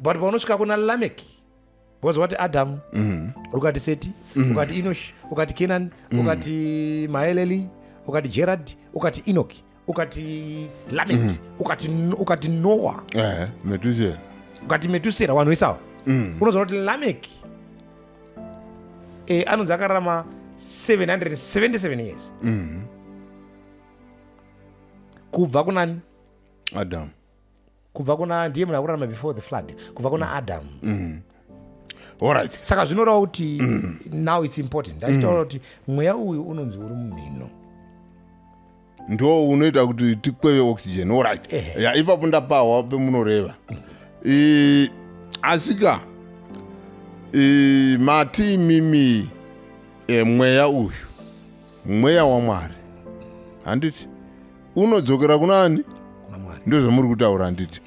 But paunosvika kuna Lameki, because wati Adamu, ukati Seti, ukati Enosh, ukati Kenan, ukati Maeleli, ukati Gerard, ukati Enoki, ukati Lameki, ukati Noah, Metusela. Ukati Metusera, vanhu vesawa, unozoona kuti Lameki anonzi akararama 777 years kubva kunani? Adam. Kubva kuna, ndiye munhu akurarama before the flood, kubva kuna Adam. Alright. Saka zvinoreva kuti now it's important ndachitaura kuti mweya uyu unonzi uri mumhino. Ndo unoita kuti tikweve oxygen. Alright. Ya, ipapo ndapahwa pemunoreva. Asika mati imimi mweya uyu, mweya waMwari, handiti unodzokera kunani? Kuna Mwari. Ndozvamuri kutaura, handiti?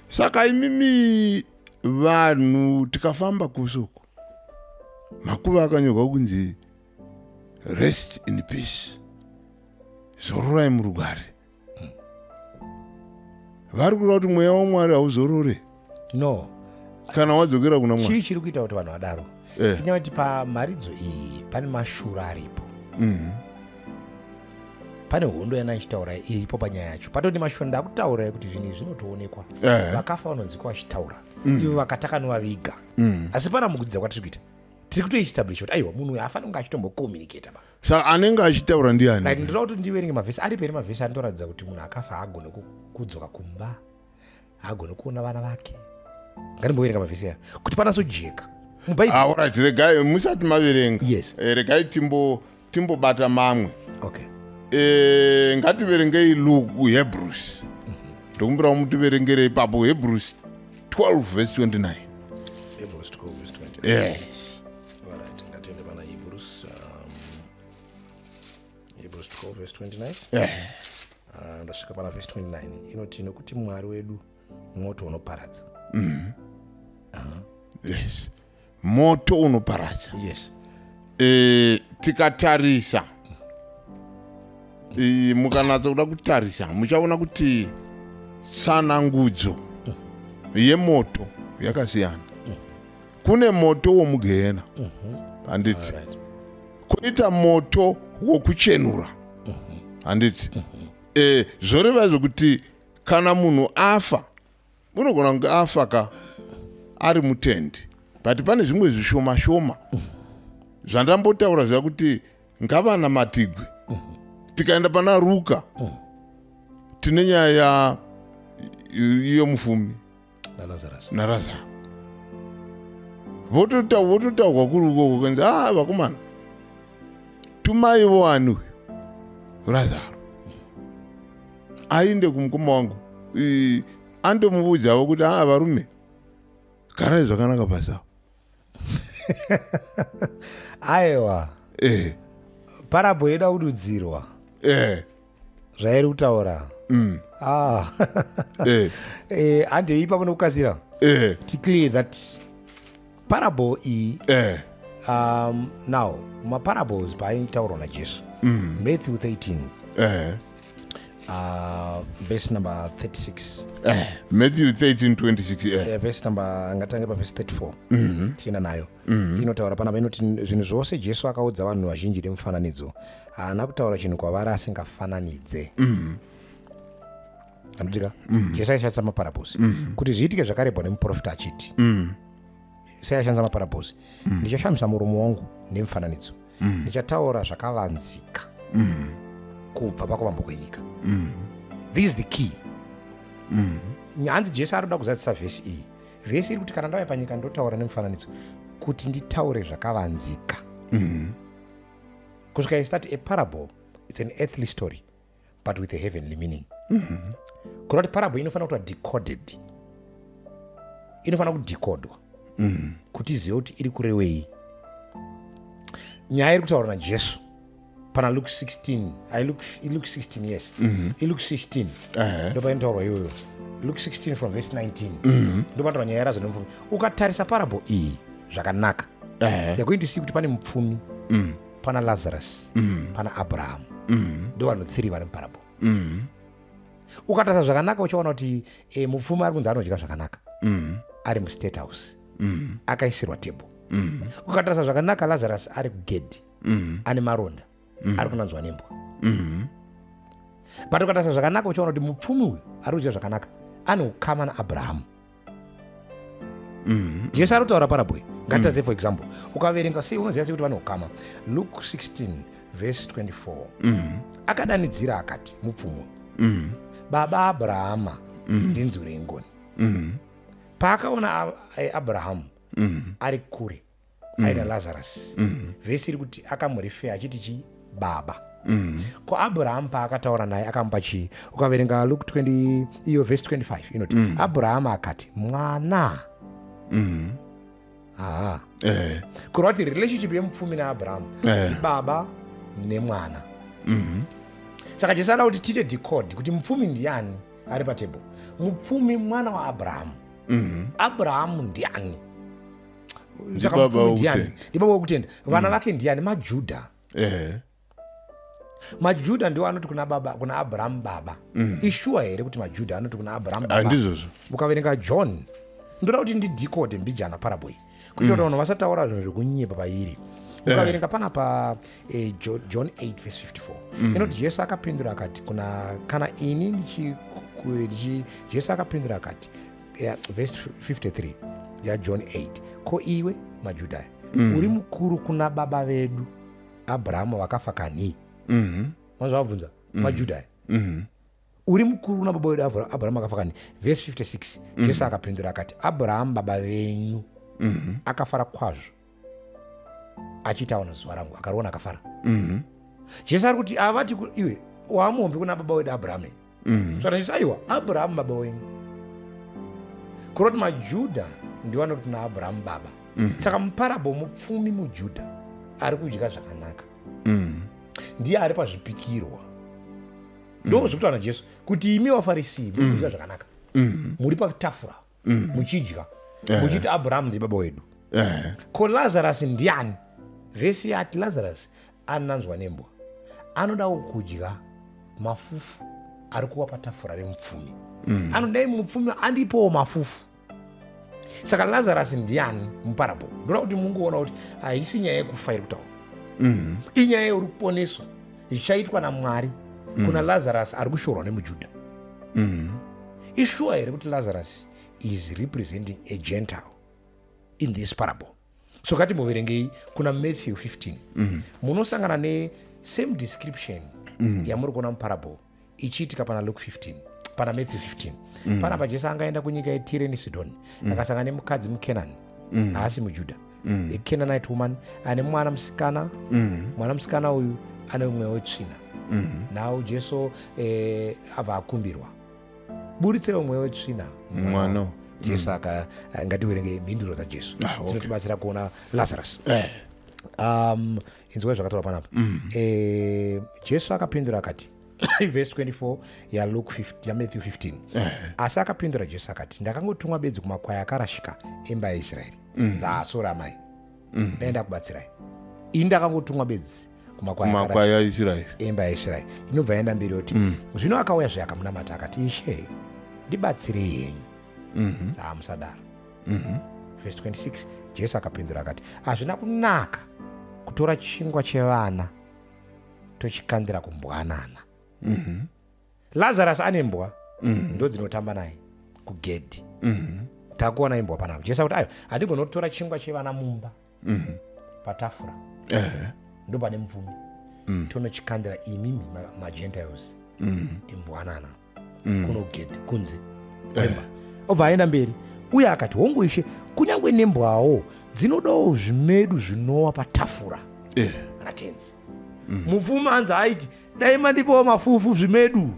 Saka imimi vanhu tikafamba kusuku, makuva akanyorwa kunzi "Rest in peace", zororai murugare, vari kureva kuti mweya waMwari hauzorore No. kana wadzokera kuna Mwari? Chii chiri kuita kuti vanhu vadaro? Inyaya kuti pamharidzo iyi pane mashura aripo. Pane hondo yana ichitaura iripo panyaya yacho. Patori nemashura. Ndakutaurai kuti zvinhu izvi zvinotoonekwa. Vakafa vanonzikwa vachitaura, ivo vakatakanovaiga. Asi pana mukudzidza kwatiri kuita, tiri kutoestablish kuti aiwa, munhu uyu haafaniri kunge achitombokommunicata ba. Saka anenge achitaura ndiani? Right, ndinoda kuti ndiverenge mavhesi aripo here, mavhesi anotoratidza kuti munhu akafa haagone kudzoka kumba, haagone kuona vana vake. Ngatimboverenga mavhesi aya kuti panasojeka muBhaibheri. Ah, alright, regai musati maverenga. Yes. Regai timbobata mamwe. Okay. Ngativerengei Luke, Hebrews. Ndokumbirawo mutiverengere ipapo Hebrews 12 verse 29. Hebrews 12 verse 20. Yes. Alright, ngatiende pana Hebrews, Hebrews 12 verse 29. Ndasvika pana verse 29. Inoti, "Nokuti Mwari wedu moto unoparadza." Yes, moto unoparadza. Yes. Tikatarisa, mukanatsa kuda kutarisa, muchaona kuti tsanangudzo yemoto yakasiyana. Kune moto womugehena, handiti? Koita moto wokuchenura, handiti? Zvoreva izvo kuti kana munhu afa, unogona kunge afa ka ari mutendi, but pane zvimwe zvishoma shoma zvandambotaura zviya kuti ngavanamatigwe. Tikaenda pana Ruka, tine nyaya yemufumi naLazarus. naRazaro. Vototaurwa kuri ukoko kanzi, "A vakomana, tumaivo ani uyu Razaro ainde kumukoma wangu, andomuudzawo kuti, 'Aa varume, garai zvakanaka pasi.'" Aiwa, parable yoda kududzirwa. Zvairi kutaura. Ah. Handei ipapo nokukasira. Ticlear that parable iyi. Now maparables paaitaurwa naJesu, Matthew 13, verse number 36. Matthew 13 26. Verse number, ngatange pavhesi 34 tichienda nayo. Inotaura panapa, inoti zvinhu zvose Jesu akaudza vanhu vazhinji nemufananidzo. Haana kutaura chinhu kwavari asingafananidze. Anotika Jesu aishandisa maparables kuti zviitike zvakarebwa nemuprofita achiti, sei aishandisa maparables? "Ndichashamisa muromo wangu nemufananidzo, ndichataura zvakavanzika kubva pakuvambo kwenyika." This is the key. Hanzi Jesu ari kuda kuzadzisa vhesi iyi. Vhesi iri kuti, "Kana ndauya panyika, ndotaura nemufananidzo kuti nditaure zvakavanzika." Kusvika istati a parable, it's an earthly story but with a heavenly meaning. Kureva kuti parable inofanira kuitwa decoded, inofanira kudecodwa kuti izive kuti iri kurevei. Nyaya iri kutaurwa naJesu pana Luke 16, Luke 16, yes, iLuke 16. Ndopainotaurwa iyoyo, Luke 16 from verse 19, ndopanotaurwa nyaya yaRazaro nemupfumi. Ukatarisa parable iyi zvakanaka, you're going to see kuti pane mupfumi, pana Lazarus, pana Abrahamu. Ndo vanhu 3 vane muparable. Ukatarisa zvakanaka, uchaona kuti mupfumi ari kunzi anodya zvakanaka, ari mustate house, akaisirwa table. Ukatarisa zvakanaka, Lazarus ari kugedhi, ane maronda, ari kunanzwa nembwa. But ukatarisa zvakanaka, uchaona kuti mupfumi uyu ari kudya zvakanaka ane ukama naAbrahamu. Jesu ari kutaura parable. Ngatitarise, for example, ukaverenga sei, unoziva sei kuti vane ukama? Luke 16 verse 24, akadanidzira akati, mupfumi, "Baba Abrahama, ndinzwirei ngoni." Paakaona Abrahamu ari kure aina Lazarus, vhesi iri kuti akamurefer achiti chi? Baba. Ko Abrahamu paakataura naye, akamupa chii? Ukaverenga Luke 20 iyo vhesi 25, inoti Abrahamu akati, "Mwana." Aha. Kureva kuti relationship yemupfumi naAbrahamu baba nemwana. Saka Jesu ada kuti tiite decode kuti mupfumi ndiani ari patable. Mupfumi mwana waAbrahamu. Abrahamu ndiani? Saka Ndibaba mupfumi ndiani? wokutenda. Ndibaba wokutenda. Vana vake ndiani? MaJudha. MaJudha ndiwo anoti kuna baba, kuna Abrahamu, baba. Ishuwa here kuti maJudha anoti kuna Abrahamu baba? Handizvozvo. Ukaverenga John, ndoda kuti ndidecode mbijana parable iyi kuitira kuti vanhu vasataura zvinhu zvekunyepa pairi. Ukaverenga panapa John 8 verse 54, inoti Jesu akapindura akati kuna, kana ini ndichi Jesu akapindura akati, yeah, verse 53 yaJohn 8, "Ko iwe, maJudha, uri mukuru kuna baba vedu Abrahamu vakafa kani?" Mazvavabvunza maJudha, "Uri mukuru kuna baba vedu Abrahamu akafa kani?" Vhesi 56, Jesu akapindura akati, "Abrahamu baba venyu akafara kwazvo achiti aona zuva rangu, akariona akafara." Jesu ari kuti avati iwe wamuhombe kuna baba wedu Abrahamu. Saka Jesu, aiwa, Abrahamu baba wenyu, kureva kuti maJudha ndiwo anoti kuna Abrahamu baba. Saka muparable, mupfumi muJudha ari kudya zvakanaka, ndiye ari pazvipikirwa. Ndo zviri kutaura naJesu kuti imi vaFarisi muri kudya zvakanaka, muri patafura muchidya, muchiti Abrahamu ndi baba wedu. Ko Lazarus ndiani? Vhesi yati Lazarus ananzwa nembwa, anodawo kudya mafufu ari kuwa patafura remupfumi. Anodai mupfumi andipowo mafufu. Saka Lazarus ndiani muparable? Ndoda kuti mungoona kuti haisi nyaya yekufa iri kutaura, inyaya yeruponeso zvichaitwa naMwari kuna Lazarus ari kushorwa nemuJudha. Ishuwa here kuti Lazarus is representing a Gentile in this parable? So ngatimboverengei kuna Matthew 15. Munosangana nesame description yamuri kuona muparable ichiitika pana Luke 15, pana Matthew 15. Panapa Jesu angaenda kunyika yeTire neSidoni, akasangana nemukadzi muKenani, haasi muJudha, a Canaanite woman ane mwana musikana. Mwana musikana uyu ane mweya wetsvina. Now Jesu abva akumbirwa, "Buritsewo mweya wetsvina." Mwana. Jesu aka, ngativerenge mhinduro dzaJesu dzinotibatsira kuona Lazarus. Inzwai zvakataurwa panapa. Jesu akapindura akati Verse 24 yaLuke yaMatthew 15. Asi akapindura Jesu akati, ndakangotumwa bedzi kumakwai akarashika emba yaIsraeri. Dzaasora amai. Ndaenda kubatsirai. Ini ndakangotumwa bedzi kumakwai Makwai aIsraeri. Emba yaIsraeri. Inobva yaenda mberi yoti, zvino akauya zve akamunamata akati, Ishe, ndibatsirei henyu. Dzamusadaro. Verse 26, Jesu akapindura akati, hazvina kunaka kutora chingwa chevana tochikandira kumbwanana. Lazarus ane mbwa, ndo dzinotamba naye kugedhi. Takuona imbwa panapa. Jesu akuti, ayo handigoni kutora chingwa chevana mumba patafura, ndo pane mupfumi, tonochikandira imimi maGentiles, imbwanana, kunogedhi kunze kwemba. Obva aenda mberi uye akati, hongu Ishe, kunyange nembwawo dzinodawo zvimedu zvinowa patafura ratenzi. Mupfumi hanzi aiti, dai mandipawo mafufu, zvimedu.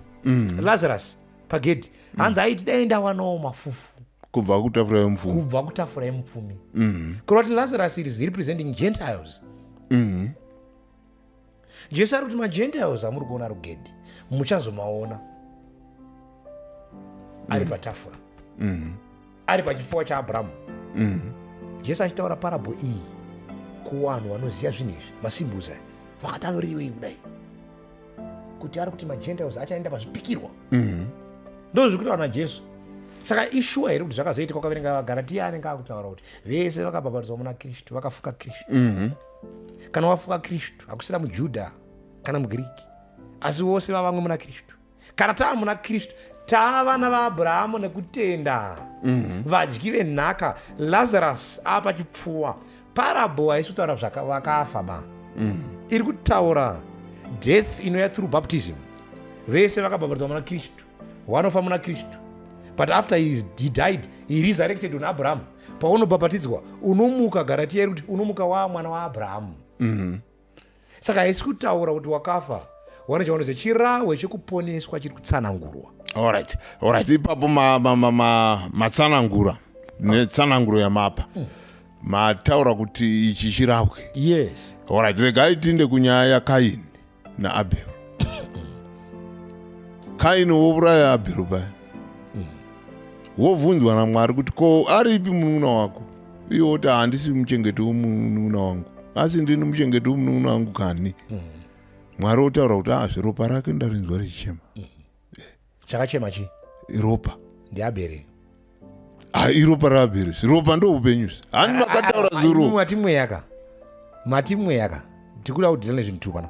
Lazarus pagedhi hanzi aiti, dai ndawanawo mafufu kubva kutafura yemupfumi. Kubva kutafura yemupfumi. Kureva kuti Lazarus is representing Gentiles. Jesu ari kuti maGentiles amuri kuona rugedhi muchazomaona ari patafura, ari pachipfuwa chaAbrahamu. Jesu achitaura parable iyi kuvanhu vanoziva zvinhu izvi, masimbuza, vakati anorirwei kudai kuti ari kuti maGentiles achaenda pazvipikirwa? Ndo zviri kutaura naJesu. Saka ishuwa here kuti zvakazoitika? Ukaverenga Garatiya, anenge akutaura kuti vese vakabhabhatidzwa muna Kristu vakafuka Kristu. Kana wafuka Kristu, hakusina muJudha kana muGiriki, asi vose vavamwe muna Kristu. Kana tava muna Kristu, tava vana vaAbhurahamu nekutenda, vadyi venhaka. Lazarus apa chipfuwa. Parable haisi kutaura vakafa ba. Iri kutaura death inouya through baptism. Vese vakabhabhatidzwa muna Kristu vanofa muna Kristu, but after he died, he resurrected on Abraham. Paunobhabhatidzwa unomuka. Garatiya iri kuti unomuka waa mwana waAbrahamu. Saka haisi kutaura kuti wakafa wane chaunoziva. Chirahwe chekuponeswa chiri kutsanangurwa. Alright, ipapo matsanangura netsananguro yamapa. Mataura kuti ichi chirahwe. Yes. Alright, regai tiinde kunyaya yaKaini naAbhero. Kaini wouraya Abhero paya, wobvunzwa naMwari kuti, ko aripi munun'una wako? Iye woti, handisi muchengeti womunun'una wangu, asi ndini muchengeti womunun'una wangu kani? Mwari wotaura kuti, ah, zveropa rake ndarinzwa richichema. Chakachema chii? Ropa. NdiAbheri. Ah, iropa raAbheri. Ropa ndo upenyu, hani makataura zuro? Mati mweya ka, mati mweya ka. Tikuda kudhila nezvinhu tu pana.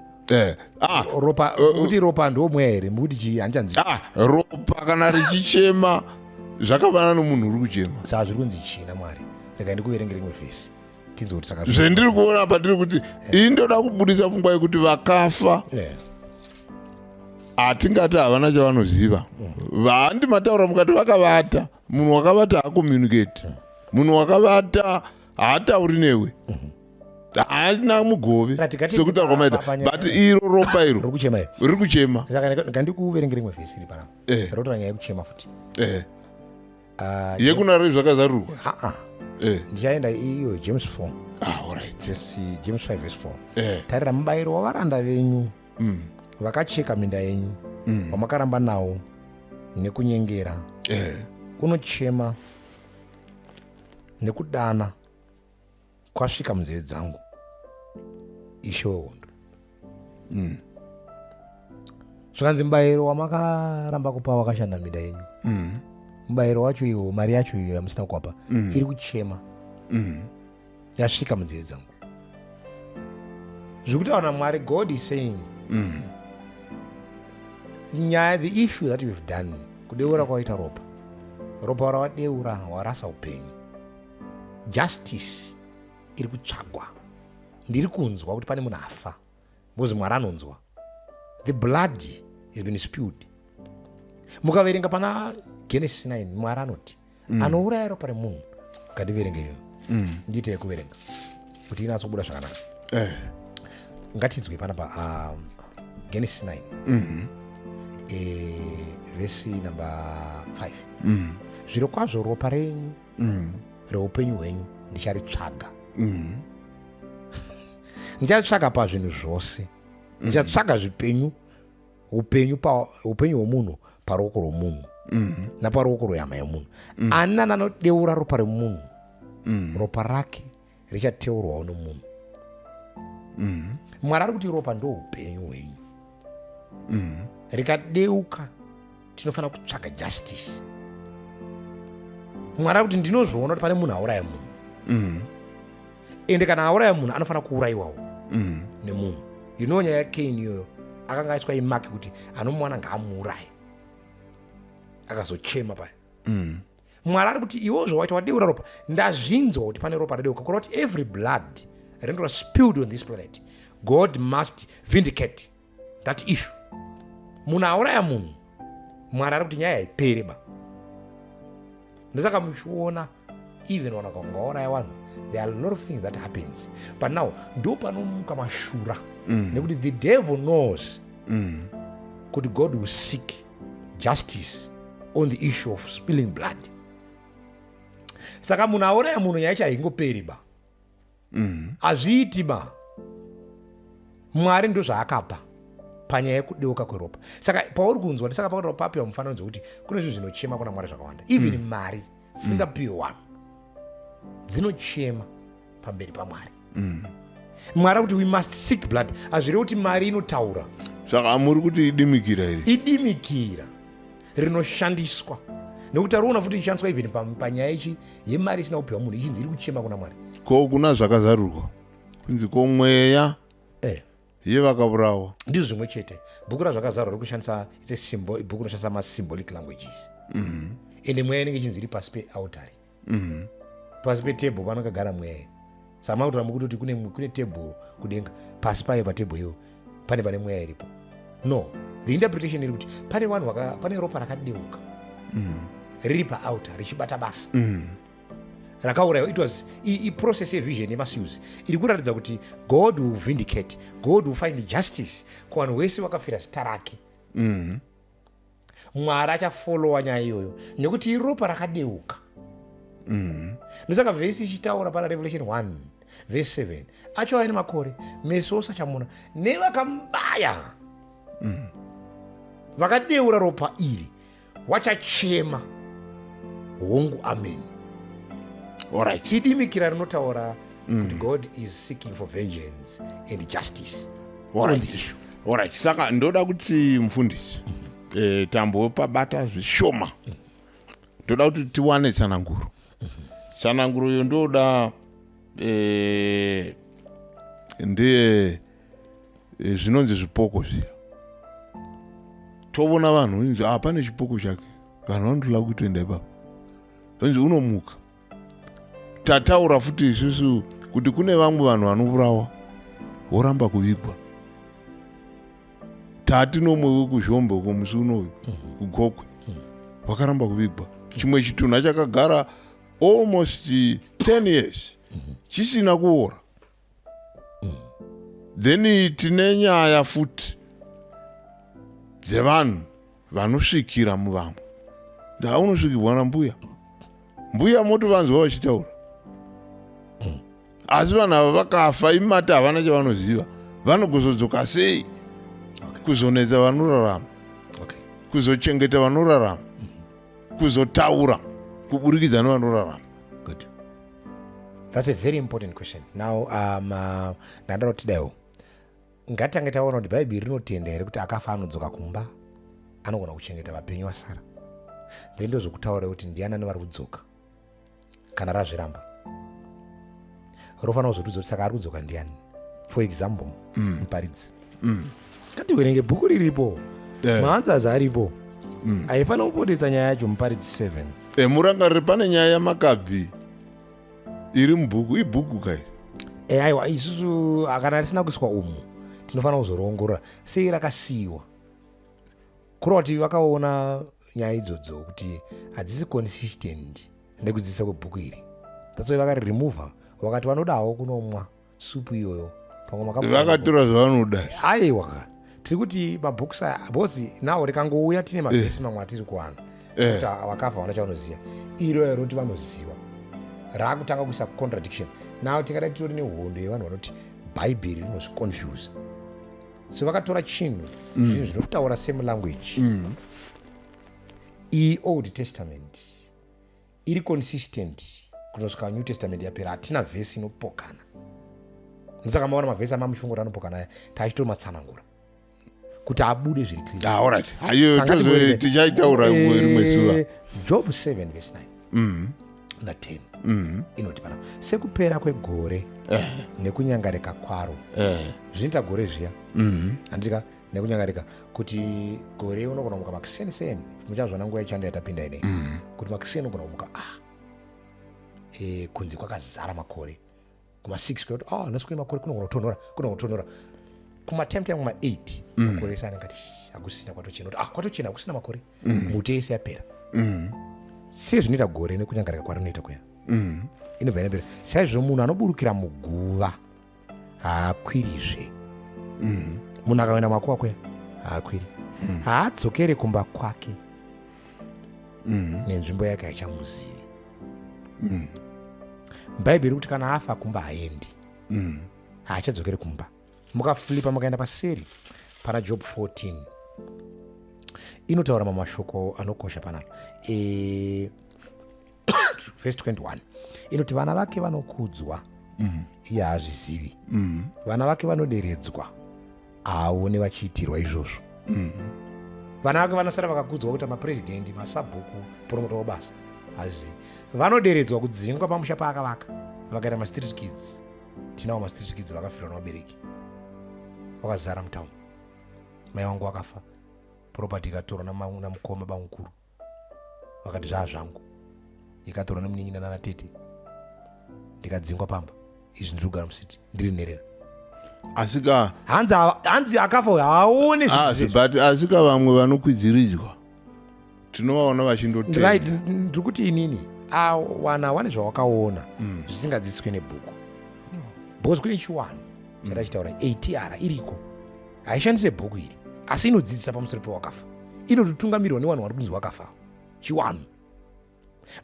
Ah, Ropa, kuti ropa ndo mweya here? Mukuti chii? Handichanzi. Ah, ropa kana richichema zvakafanana nomunhu uri kuchema. Saka zviri kunzi chii naMwari? Rega ndikuverenge rimwe vhesi tinzwe kuti saka Zvendiri kuona pandiri kuti ini ndoda kubudisa pfungwa yekuti vakafa hatingati havana chavanoziva. Vahandi mataura mukati vakavata. Munhu wakavata haacommunicate. Munhu wakavata haatauri newe, haana mugove. Right, Sekutaura kwamaita. But iro ropa iro riri kuchema iro. Riri kuchema. Saka ngandikuverenge rimwe vhesi iri panapa rotora nyaya yekuchema futi. Ah, yekuna rezvakazarurwa. Ah, ah. Ndichaenda iyo James 4. Ah, alright. James 5 verse 4. Tarira, mubayiro wavaranda venyu vakacheka minda yenyu, wamakaramba nawo nekunyengera, unochema nekudana kwasvika munzeve dzangu, Ishe wehondo. Zvikanzi mubayiro wamakaramba kupa wakashanda minda yenyu, mubayiro wacho iwo, mari yacho iyo yamusina kuwapa, iri kuchema, yasvika munzeve dzangu. Zviri kutaura naMwari. God is saying nyaya, the issue that you've done, kudeura kwawaita ropa, ropa rawadeura, warasa upenyu. Justice iri kutsvagwa. Ndiri kunzwa kuti pane munhu afa, because Mwari anonzwa. The blood has been spilled. Mukaverenga pana Genesis 9, Mwari anoti anouraya ropa remunhu. Ngativerenge iyo. Ndiite yekuverenga kuti inatsobuda zvakanaka. Ngatidzwe panapa, Genesis 9, vhesi number 5. Zviro kwazvo ropa renyu reupenyu hwenyu ndicharitsvaga. Ndicharitsvaga pazvinhu zvose, ndichatsvaga zvipenyu. Upenyu pa upenyu hwomunhu paruoko rwomunhu naparuoko rwehama yemunhu. Ani nani anodeura ropa remunhu, ropa rake richateurwawo nomunhu. Mwari ari kuti ropa ndo upenyu hwenyu. Rikadeuka, tinofanira kutsvaga justice. Mwari ari kuti ndinozviona kuti pane munhu auraya munhu, ende kana auraya munhu anofanira kuurayiwawo nemunhu. You know nyaya yaKain iyoyo, akanga aiswa imark kuti anomuwana ngaamuuraye, akazochema paya. Mwari ari kuti iwo zvawaita, wadeura ropa, ndazvinzwa kuti pane ropa radeuka. Kureva kuti every blood rinenge spilled on this planet, God must vindicate that issue. Munhu auraya munhu, Mwari ari kuti nyaya haipere ba. Ndosaka muchiona even vanhu vakanga vauraya vanhu, there are a lot of things that happens. But now ndo panomuka mashura, nekuti the devil knows kuti God will seek justice on the issue of spilling blood. Saka munhu auraya munhu, nyaya yacho haingoperi ba. Hazviiti ba. Mwari ndo zvaakapa panyaya yekudeuka kweropa. Saka pauri kunzwa, ndisaka pakati papiwa mufananidzo wekuti kune zvinhu zvinochema kuna Mwari zvakawanda. Even mari dzisingapiwi vanhu dzinochema pamberi paMwari. Mwari akuti we must seek blood. Hazvirevi kuti mari inotaura. Saka muri kuti idimikira iri? Idimikira rinoshandiswa, nekuti tariona futi ichishandiswa even panyaya ichi yemari isina kupiwa munhu, ichinzi iri kuchema kuna Mwari. Ko kuna Zvakazarurwa kunzi ko mweya yevakaurawa? Ndizvo zvimwe chete. Bhuku raZvakazarwa riri kushandisa, it's a symbol, bhuku rinoshandisa masymbolic languages. Ende mweya inenge ichinzi iri pasi pealtari, pasi petable panokagara mweya. Saka makutora mukuti kune table kudenga, pasi payo patable iyo pane mweya iripo. No, the interpretation iri kuti pane vanhu pane ropa rakadeuka riri paaltar richibata basa, rakaurayiwa. It was iprocess yevision yemaseals iri kuratidza kuti God will vindicate, God will find justice kuvanhu vese vakafira zita rake. Mwari achafollowa nyaya iyoyo nekuti iropa rakadeuka. Ndosaka vhesi ichitaura pana Revelation 1 vhesi 7, achauya nemakore, meso ose achamuna, nevakamubaya, vakadeura ropa iri wachachema, hongu, amen. Idimikira rinotaura kuti God is seeking for vengeance and justice on the issue. Alright, saka ndoda kuti mufundisi, tambopabata zvishoma. Ndoda kuti tiwane tsananguro. Tsananguro iyo ndoda ndeye zvinonzi zvipoko zviya. Tovona vanhu inzi, ah, pane chipoko chake, vanhu vanotoda kutoenda ipapo, inzi unomuka. Tataura futi isusu kuti kune vamwe vanhu vanourawa voramba kuvigwa. Tatinomwe wekuZhombe uko musi unoyu, kuGokwe, vakaramba kuvigwa. Chimwe chitunha chakagara almost 10 years chisina kuora. Then tine nyaya futi dzevanhu vanosvikira muvamwe. Ndaunosvikirwa nambuya, mbuya motovanzwa vachitaura, asi vanhu ava vakafa imati havana chavanoziva. Vanogozodzoka sei kuzonetsa vanorarama, kuzochengeta vanorarama, kuzotaura kuburikidza nevanorarama? Good, that's a very important question. Now ndandada kuti daiwo ngatange taona kuti Bhaibheri rinotenda here kuti akafa anodzoka kumba, anogona kuchengeta vapenyu vasara. Then ndozokutaura kuti ndianani vari kudzoka. Kana razviramba, rofanira kuzotudza kuti saka ari kudzoka ndiani. For example, Muparidzi. Ngativerenge bhuku riripo. Maanswers aripo. Haifanira kubuditsa nyaya yacho. Muparidzi 7. Murangarire pane nyaya yaMakabhi iri mubhuku, ibhuku kai? Aiwa, isusu kana risina kuiswa umu, tinofanira kuzoriongorora sei rakasiyiwa. Kureva kuti vakaona nyaya idzodzo kuti hadzisi consistent nekudzidzisa kwebhuku iri. That's why vakariremova, vakati vanodawo kunomwa supu iyoyo pamwe Vakatora zvavanoda. Aiwa, tiri kuti mabooks aya, because now rikangouya tine mavhesi mamwe atiri kuwana kuti vakafa vana chavanoziva, iro roti vanoziva, raakutanga kuisa contradiction. Now tingadai titori nehondo yevanhu vanoti Bhaibheri rinozviconfuse. So vakatora chinhu, zvinhu zvinotaura same language. Iyi Old Testament iri consistent kunosvika New Testament yapera. Hatina vhesi inopokana. Ndosaka maona mavhesi amamuchifunga kuti anopokana aya, tachitomatsanangura kuti abude zviri clear. Ah, alright, hayo tichaitaura rimwe zuva. Job 7 verse 9 na10 inoti pana sekupera kwegore nekunyangarika kwaro. Zvinoita gore zviya, handika? Nekunyangarika kuti gore unogona kumuka makuseni-seni. Muchazvona nguva yechando yatapinda inei, kuti makuseni unogona kumuka, ah, kunze kwakazara makore kuma6, kuti ah, nhasi kune makore, kunogona kutonhora, kunogona kutonhora. Kuma-time time kuma8 makore ese anenge ati hakusina, kwatochena, kuti ah, kwatochena, hakusina makore, muti yese yapera. Sezvinoita gore nekunyangarika kwarinoita kuya, inobva inapera. Saizvo munhu anoburukira muguva haakwirizve. Munhu akaenda makuva kuya haakwiri, haadzokere kumba kwake, nenzvimbo yake haichamuzivi. Bhaibheri kuti kana afa kumba haendi, haachadzokeri kumba. Mukaflipa mukaenda paseri pana Job 14, inotaura mamashoko anokosha panapa. Verse 21 inoti vana vake vanokudzwa, iye haazvizivi, vana vake vanoderedzwa, haaoni vachiitirwa izvozvo. Vana vake vanosara vakakudzwa kuita mapurezidendi, masabhuku, promotwa basa, hazvizivi. Vanoderedzwa kudzingwa pamusha paakavaka, vakaita mastreet kids. Tinawo mastreet kids vakafirwa nevabereki, vakazara mutauni. Mai vangu vakafa, property ikatorwa namukoma bamukuru, vakati zvaa zvangu, ikatorwa nemunin'ina nana tete, ndikadzingwa pamba. Izvi ndiri kugara mucity, ndiri nherera. Asika Hanzi akafa haaone. Asi but asika vamwe vanokwidziridzwa tinovaona vachindotenda. Right, ndiri kuti inini wana wane zvawakaona zvisingadzidziswe nebhuku, because kune chiwano chandachitaura. ATR iriko, haishandise bhuku iri, asi inodzidzisa pamusoro pewakafa, inototungamirwa nevanhu vari kunzi wakafa, chiwano.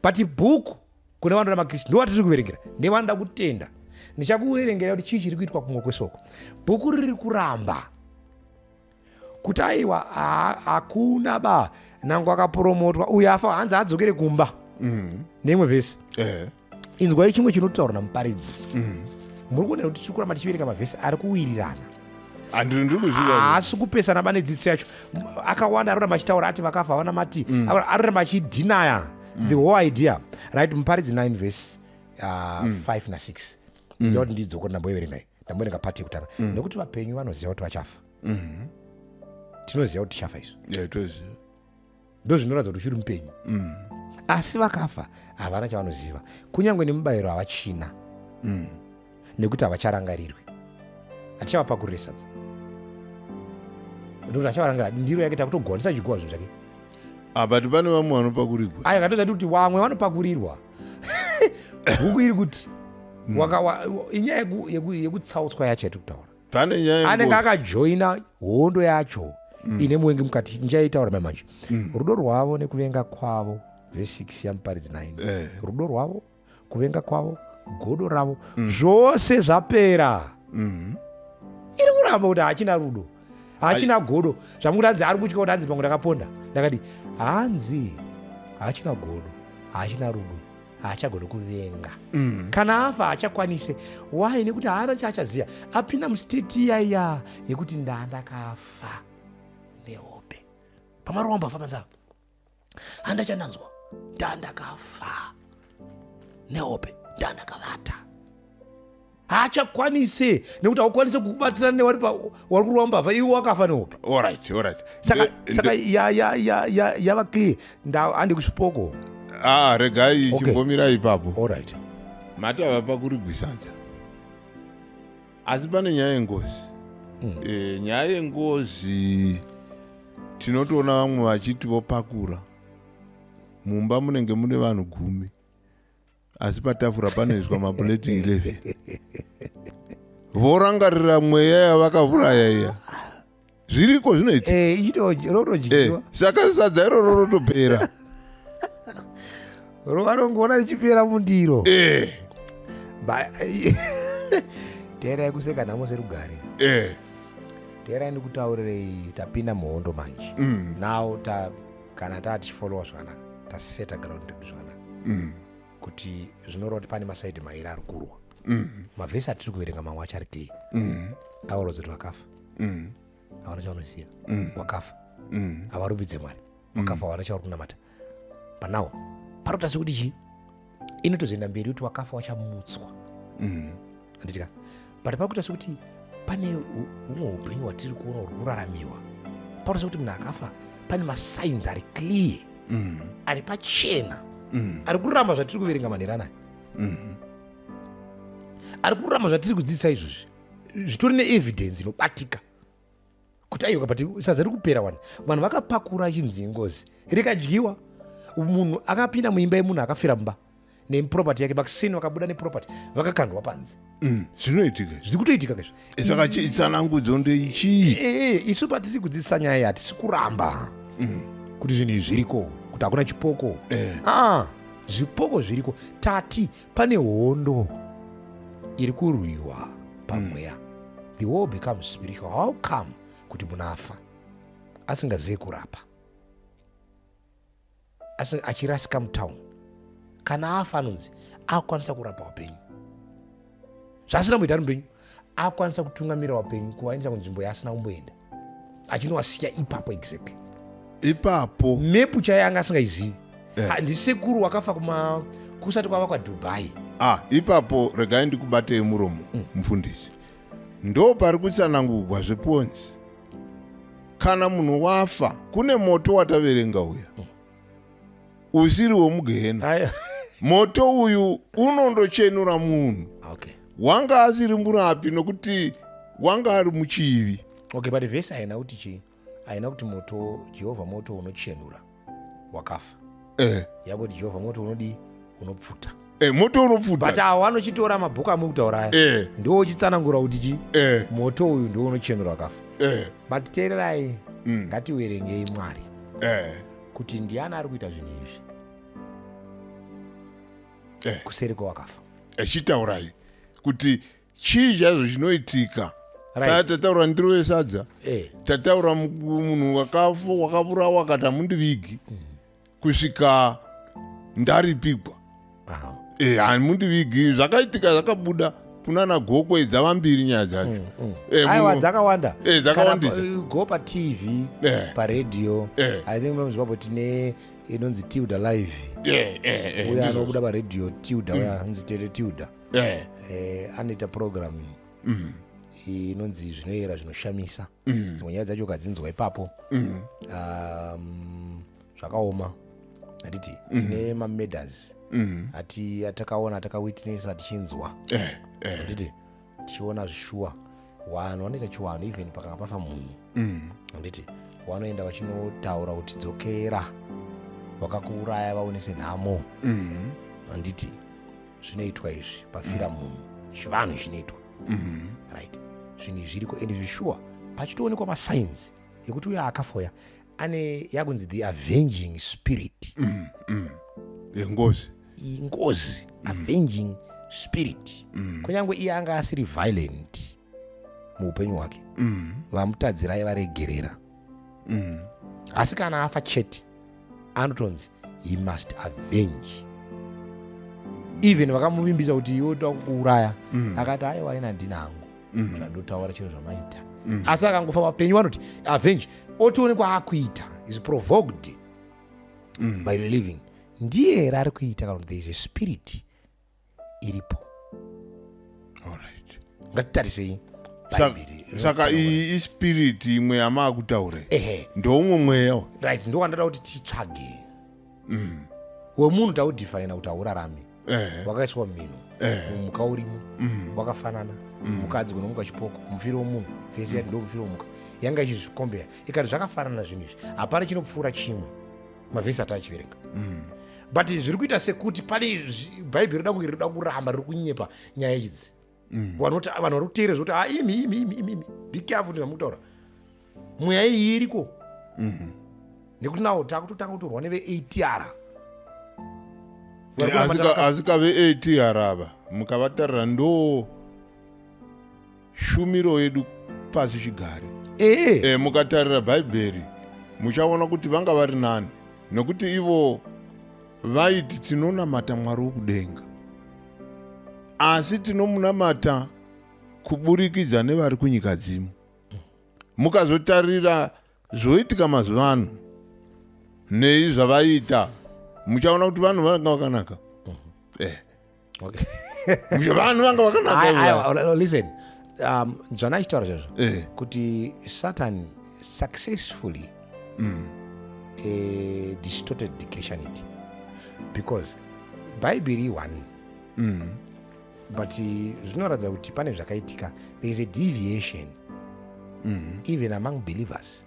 But bhuku kune vanoda maKristu ndo vatiri kuverengera nevanoda kutenda. Ndichakuverengera kuti chii chiri kuitwa kumwe kwesoko. Bhuku riri kuramba kuti aiwa, hakuna ba nango akapromotwa uyo afa hanzi adzokere kumba neimwe vhesi. Inzwai chimwe chinotaurwa naMuparidzi. Muri kuonera kuti tiri kuramba tichiverenga mavhesi ari kuwirirana. Handiri, ndiri kuzviva. Haasi kupesana ba nedzidziso yacho. Akawanda aroramba achitaura ati vakafa havana mati, aroramba achidhinaya the whole idea, right? Muparidzi 9 verse 5 na6. Ndoti ndidzokore ndamboiverengai, ndamboverenga part yekutanga, nekuti vapenyu vanoziva kuti vachafa. Tinoziva kuti tichafa isu. Yeah, toziva. Ndo zvinoratidza kuti uchiri mupenyu. Asi vakafa havana chavanoziva, kunyange nemubayiro havachina, nekuti havacharangarirwi. Hatichavapakurire sadza nekuti hachavarangarira. Ndiro yake takutogonesa chiguwa zvinhu zvake. Ah, but pane vamwe vanopakurirwa. Aya katozati kuti vamwe vanopakurirwa. Bhuku iri kuti inyaya yekutsautswa yacho yatiri kutaura. Pane nyaya Anenge yengozi. Akajoina hondo yacho ine muvengi mukati. Ndichaitaura mai manje. Rudo rwavo nekuvenga kwavo, vhesi 6 yaMuparidzi 9. Rudo rwavo, kuvenga kwavo, godo ravo, zvose zvapera. Iri kuramba kuti hachina rudo, hachina godo. Zvamukuti hanzi ari kutya kuti hanzi pamwe ndakaponda ndakati, hanzi hachina godo, hachina rudo, haachagoni kuvenga. Kana afa haachakwanise. Why? Nekuti haana chaachaziva. Apinda mustate iyaiya yekuti ndandakafa nehope. Pamaromba afa panzava, handachandanzwa, ndandakafa nehope, ndandakavata. Haachakwanise, nekuti haukwanise kubatirana newari wari kurova mbavha iwe wakafa nehope. Alright. Saka saka yava clear. Handi kusvipoko. Ah, regai. Okay. Chimbomira ipapo. Alright. Mati havapakurigwi sadza, asi pane nyaya yengozi. Nyaya yengozi, tinotoona vamwe vachiti vopakura mumba munenge mune vanhu 10, asi patafura panoiswa mapureti 11, vorangarira mweya yavakavuraya iya. Zviriko, zvinoitika. Rorodyiwa. Saka sadza iroro rotopera. Vanongoona richipera mundiro. Teerai kuseka nhamo serugare. Teerai ndikutaurirei, tapinda muhondo manje. Now ta kana taa tichifollowa zvakanaka, taseta ground redu zvakanaka, kuti zvinoreva kuti pane masaidi mairi ari kurwa. Mavhesi atiri kuverenga mamwe acho ari clear, aorodza kuti vakafa havana chavanoziva, wakafa havarumbidze Mwari, wakafa havana chavari kunamata. Panawo pari kuita sekuti chii, inotozoenda mberi kuti wakafa wachamutswa, handiti ka? But pari kuita sekuti pane humwe upenyu hwatiri kuona huri kuraramiwa. Pari sekuti munhu akafa, pane masigns ari clear, ari pachena, ari kuramba zvatiri kuverenga manheru anaya, ari kuramba zvatiri kudzidzisa izvozvi. Zvitori neevidence inobatika kuti aiwa, but sadza riri kupera wani. Vanhu vakapakura chinzi ingozi, rikadyiwa. Munhu akapinda muimba yemunhu akafira mumba neproperty yake, vakuseni vakabuda neproperty, vakakandwa panze. Zvinoitika. Zviri kutoitika kaizvo. Saka chitsanangudzo ndeichii? Isu patiri kudzidzisa nyaya iyi, hatisi kuramba kuti zvinhu izvi zviriko, kuti hakuna chipoko. Ah, zvipoko zviriko. Tati pane hondo iri kurwiwa pamweya. The war becomes spiritual. How come kuti munhu afa asingazivi kurapa, asi achirasika mutown, kana afa anonzi akukwanisa kurapa upenyu zvaasina kumboita ari mupenyu, akukwanisa kutungamira upenyu kuvaendesa kunzvimbo yaasina kumboenda, achinowasiya ipapo exactly? Ipapo. Mepu chaiyo anga asingaizivi. Ndisekuru wakafa kuma kusati kwava kwaDubai. Ah, ipapo regai ndikubatei muromo, mufundisi. Ndo pari kutsanangurwa zveponzi kana munhu wafa kune moto wataverenga uya usiri womugehena. Moto uyu unondochenura munhu wanga asiri murapi nokuti wanga ari muchivi. Okay, but vhesi haina kuti chii, haina kuti moto, Jehovha moto unochenura wakafa. Yakuti Jehovha moto unodii? Unopfuta. Moto unopfuta. But awo anochitora mabhuku amuri kutaura aya, ndiwo uchitsanangura kuti chi moto uyu ndiwo unochenura wakafa. But teererai, ngativerengei Mwari kuti ndiani ari kuita zvinhu izvi kuseri kwewakafa. Echitaurai kuti chii chaizvo chinoitika. Tataura ndiro yesadza. Tataura munhu wakafa, wakavurawa, akati hamundivigi kusvika ndaripigwa. Hamundivigi. Zvakaitika, zvakabuda kunana Gokwe, dzava mbiri nyaya dzacho. Aiwa, dzakawanda. Dzakawandisa. Kana go paTV, paredhiyo. I think muno muZimbabwe tine inonzi Tilda Live. Uya anobuda paredhiyo, Tilda uya anonzi Tete Tilda. Anoita program inonzi Zvinoyera Zvinoshamisa. Dzimwe nyaya dzacho ukadzinzwa ipapo, zvakaoma, handiti? Tine mamurders ati atakaona, atakawitnessa, tichinzwa, handiti, tichiona zvishuwa. Vanhu vanoita chiwanhu, even pakanga pafa munhu, handiti, vanoenda vachinotaura kuti dzokera, vakakuuraya vaonese nhamo, handiti? Zvinoitwa izvi pafira munhu, chivanhu chinoitwa, right? Zvinhu izvi zviriko, ende zvishuwa pachitoonekwa masigns ekuti uyo akafoya ane yakunzi the avenging spirit. Yengozi. Ingozi, avenging spirit. Kunyange iye anga asiri violent muupenyu hwake, vamutadzirai varegerera, asi kana afa chete anotonzi he must avenge. Even vakamuvimbisa kuti iwe toda kukuuraya, akati aiwa, ina handina hangu zvandotaura chero zvamaita. Asi akangofa vapenyu vanoti avenge, otoonekwa akuita is provoked by the living. Ndiye here ari kuita, kana kuti there is a spirit iripo? Alright. Ngatitarisei Bhaibheri. Saka iyi ispirit imwe yamaakutaura? Ehe. Ndoumwe mweya uyu. Right, ndowandada kuti titsvage. Wemunhu taudefina kuti haurarami, wakaiswa mumhino, mumuka urimo, wakafanana mhuka hadzigona kumuka chipoko. Mufiro womunhu, vhesi yati ndo mufiro womuka, yanga ichizvikombeya ikati zvakafanana zvinhu izvi, hapana chinopfuura chimwe, mavhesi atachiverenga. But zviri kuita sekuti pane Bhaibheri rida kunge rinoda kuramba riri kunyepa nyaya idzi. Vanoti vanhu vari kuteerera zvekuti ah, imi imi imi imi imi, be careful ndizvamukutaura, mweya iyi iriko, nekuti nawo takutotanga kutorwa neve-ATR. Asi kave-ATR ava mukavatarira, ndo shumiro yedu pasi chigare. Ee. Mukatarira Bhaibheri muchaona kuti vanga vari nani, nekuti ivo vaiti tinonamata Mwari wokudenga, asi tinomunamata kuburikidza nevari kunyika dzimu. Mukazotarira zvoitika mazuva ano nei zvavaiita, muchaona kuti vanhu vanga vakanaka. Okay. Vanhu vanga vakanaka. Aiwa, listen, zvana achitaura zvazvo kuti Satan successfully distorted the Christianity, because Bhaibheri one, but zvinoratidza kuti pane zvakaitika. There is a deviation even among believers,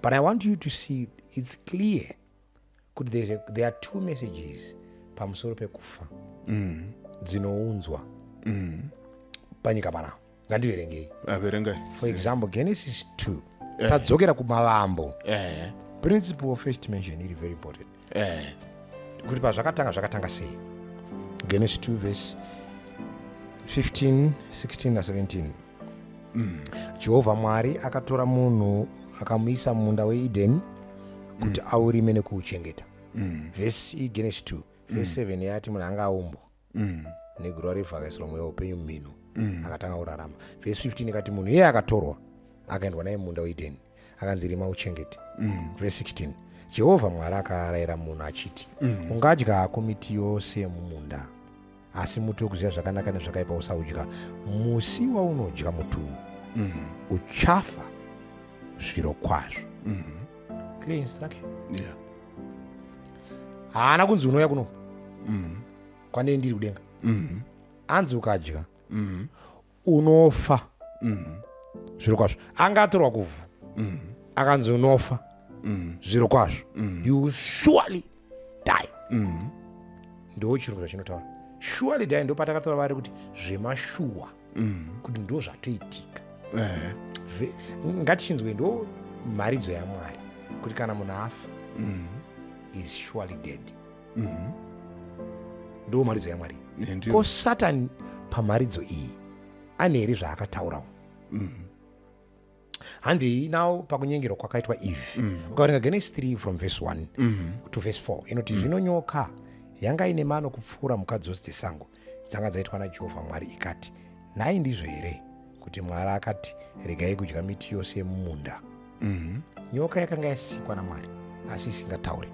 but I want you to see it's clear kuti there are two messages pamusoro pekufa dzinounzwa panyika panapa. Ngandiverengei. Averengai. For example, Genesis 2, tadzokera kumavambo. Principle of first mention iri very important, kuti pazvakatanga, zvakatanga sei. Genesis 2 verse 15, 16 na17. Jehovha Mwari akatora munhu, akamuisa mumunda weEdeni kuti aurime nekuuchengeta. Vhesi iyi, Genesis 2 vhesi 7, yati munhu anga aumbwa neguruva revhu, akaisirwa mweya weupenyu mumhino, akatanga kurarama. Vhesi 15 ikati munhu iye akatorwa, akaendwa naye mumunda weEdeni, akanzi, "Rima uchengete." Vhesi 16, Jehovha Mwari akarayira munhu achiti, "Ungadya hako miti yose yemumunda, asi muti wekuziva zvakanaka nezvakaipa usaudya. Musi waunodya muti uyu, uchafa zviro kwazvo." Clear instruction. Haana kunzi unouya kuno kwanei ndiri kudenga. Anzi ukadya unofa zviro kwazvo. Anga atorwa kuvhu, akanzi unofa zviro kwazvo, you will surely die. Ndo chirungu zvachinotaura, surely die. Ndo patakataura vari kuti zvemashuwa, kuti ndo zvatoitika. Ngatichinzwe ndo mharidzo yaMwari kuti kana munhu afa, is surely dead. Ndo mharidzo yaMwari. Ndiyo. Ko Satani pamharidzo iyi ane here zvaakataurawo? Handei now pakunyengerwa kwakaitwa Eve. Ukaverenga Genesis 3 from verse 1 to verse 4, inoti, "Zvino nyoka yanga ine mano kupfuura mhuka dzose dzesango dzanga dzaitwa naJehovha Mwari. Ikati, 'Nhai, ndizvo here kuti Mwari akati, Regai kudya miti yose yemumunda?' Nyoka yakanga yasikwa naMwari asi isingatauri,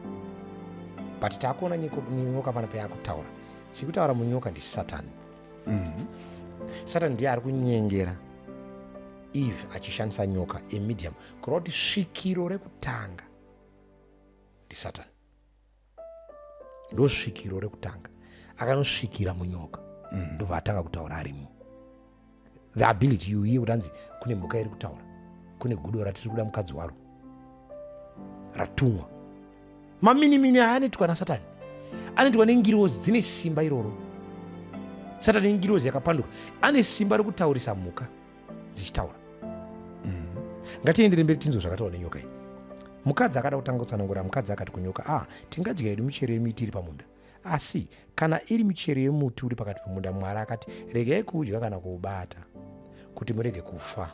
but taakuona nyoka pano payakutaura. Chiri kutaura munyoka ndisatani. Satani ndiye ari kunyengera Eve achishandisa nyoka, a medium, kureva kuti svikiro rekutanga ndisatani. Ndo svikiro rekutanga, akanosvikira munyoka, ndobva atanga kutaura arimo. The ability you hear kuti anzi kune mhuka iri kutaura, kune gudo ratiri kuda mukadzi waro ratumwa. Maminimini aya anoitwa nasatani, anoitwa nengirozi dzine simba iroro. Satani nengirozi yakapanduka, ane simba rekutaurisa mhuka dzichitaura. Ngatiendere mberi tinzwe zvakataurwa nenyoka iyi. Mukadzi akada kutanga kutsanangura. Mukadzi akati kunyoka, "Ah, tingadya hedu michero yemiti iri pamunda, asi kana iri michero yemuti uri pakati pemunda, Mwari akati, Regai kuudya kana kuubata, kuti murege kufa."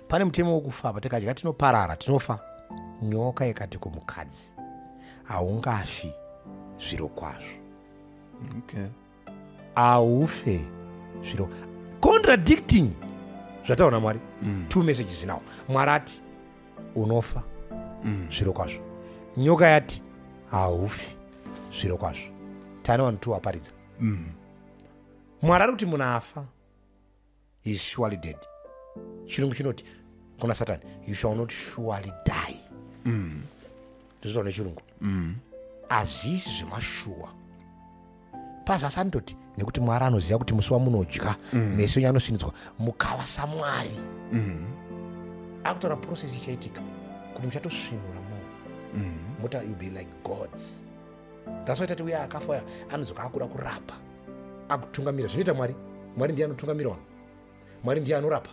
Pane mutemo wokufa apa. Tikadya tinoparara, tinofa. Nyoka ikati kumukadzi, "Haungafi zviro kwazvo." Haufe zviro, contradicting zvataura naMwari. Two messages now. Mwari ati unofa zviro kwazvo, nyoka yati haufi zviro kwazvo. Tane vanhu two aparidza. Mwari ari kuti munhu afa, is surely dead. Chirungu chinoti kuna Satani, "You shall not surely die." Ndozvitaura nechirungu. Hazvisi zvemashuwa. Pazasi anototi, "Nekuti Mwari anoziva kuti musi wamunodya, meso enyu anosvinidzwa, mukava saMwari." Akutaura process ichaitika kuti muchatosvinura mo mota, you be like gods. That's why tati uya akafa uya anodzoka akuda kurapa, akutungamira zvinoita Mwari. Mwari ndiye anotungamira vanhu, Mwari ndiye anorapa.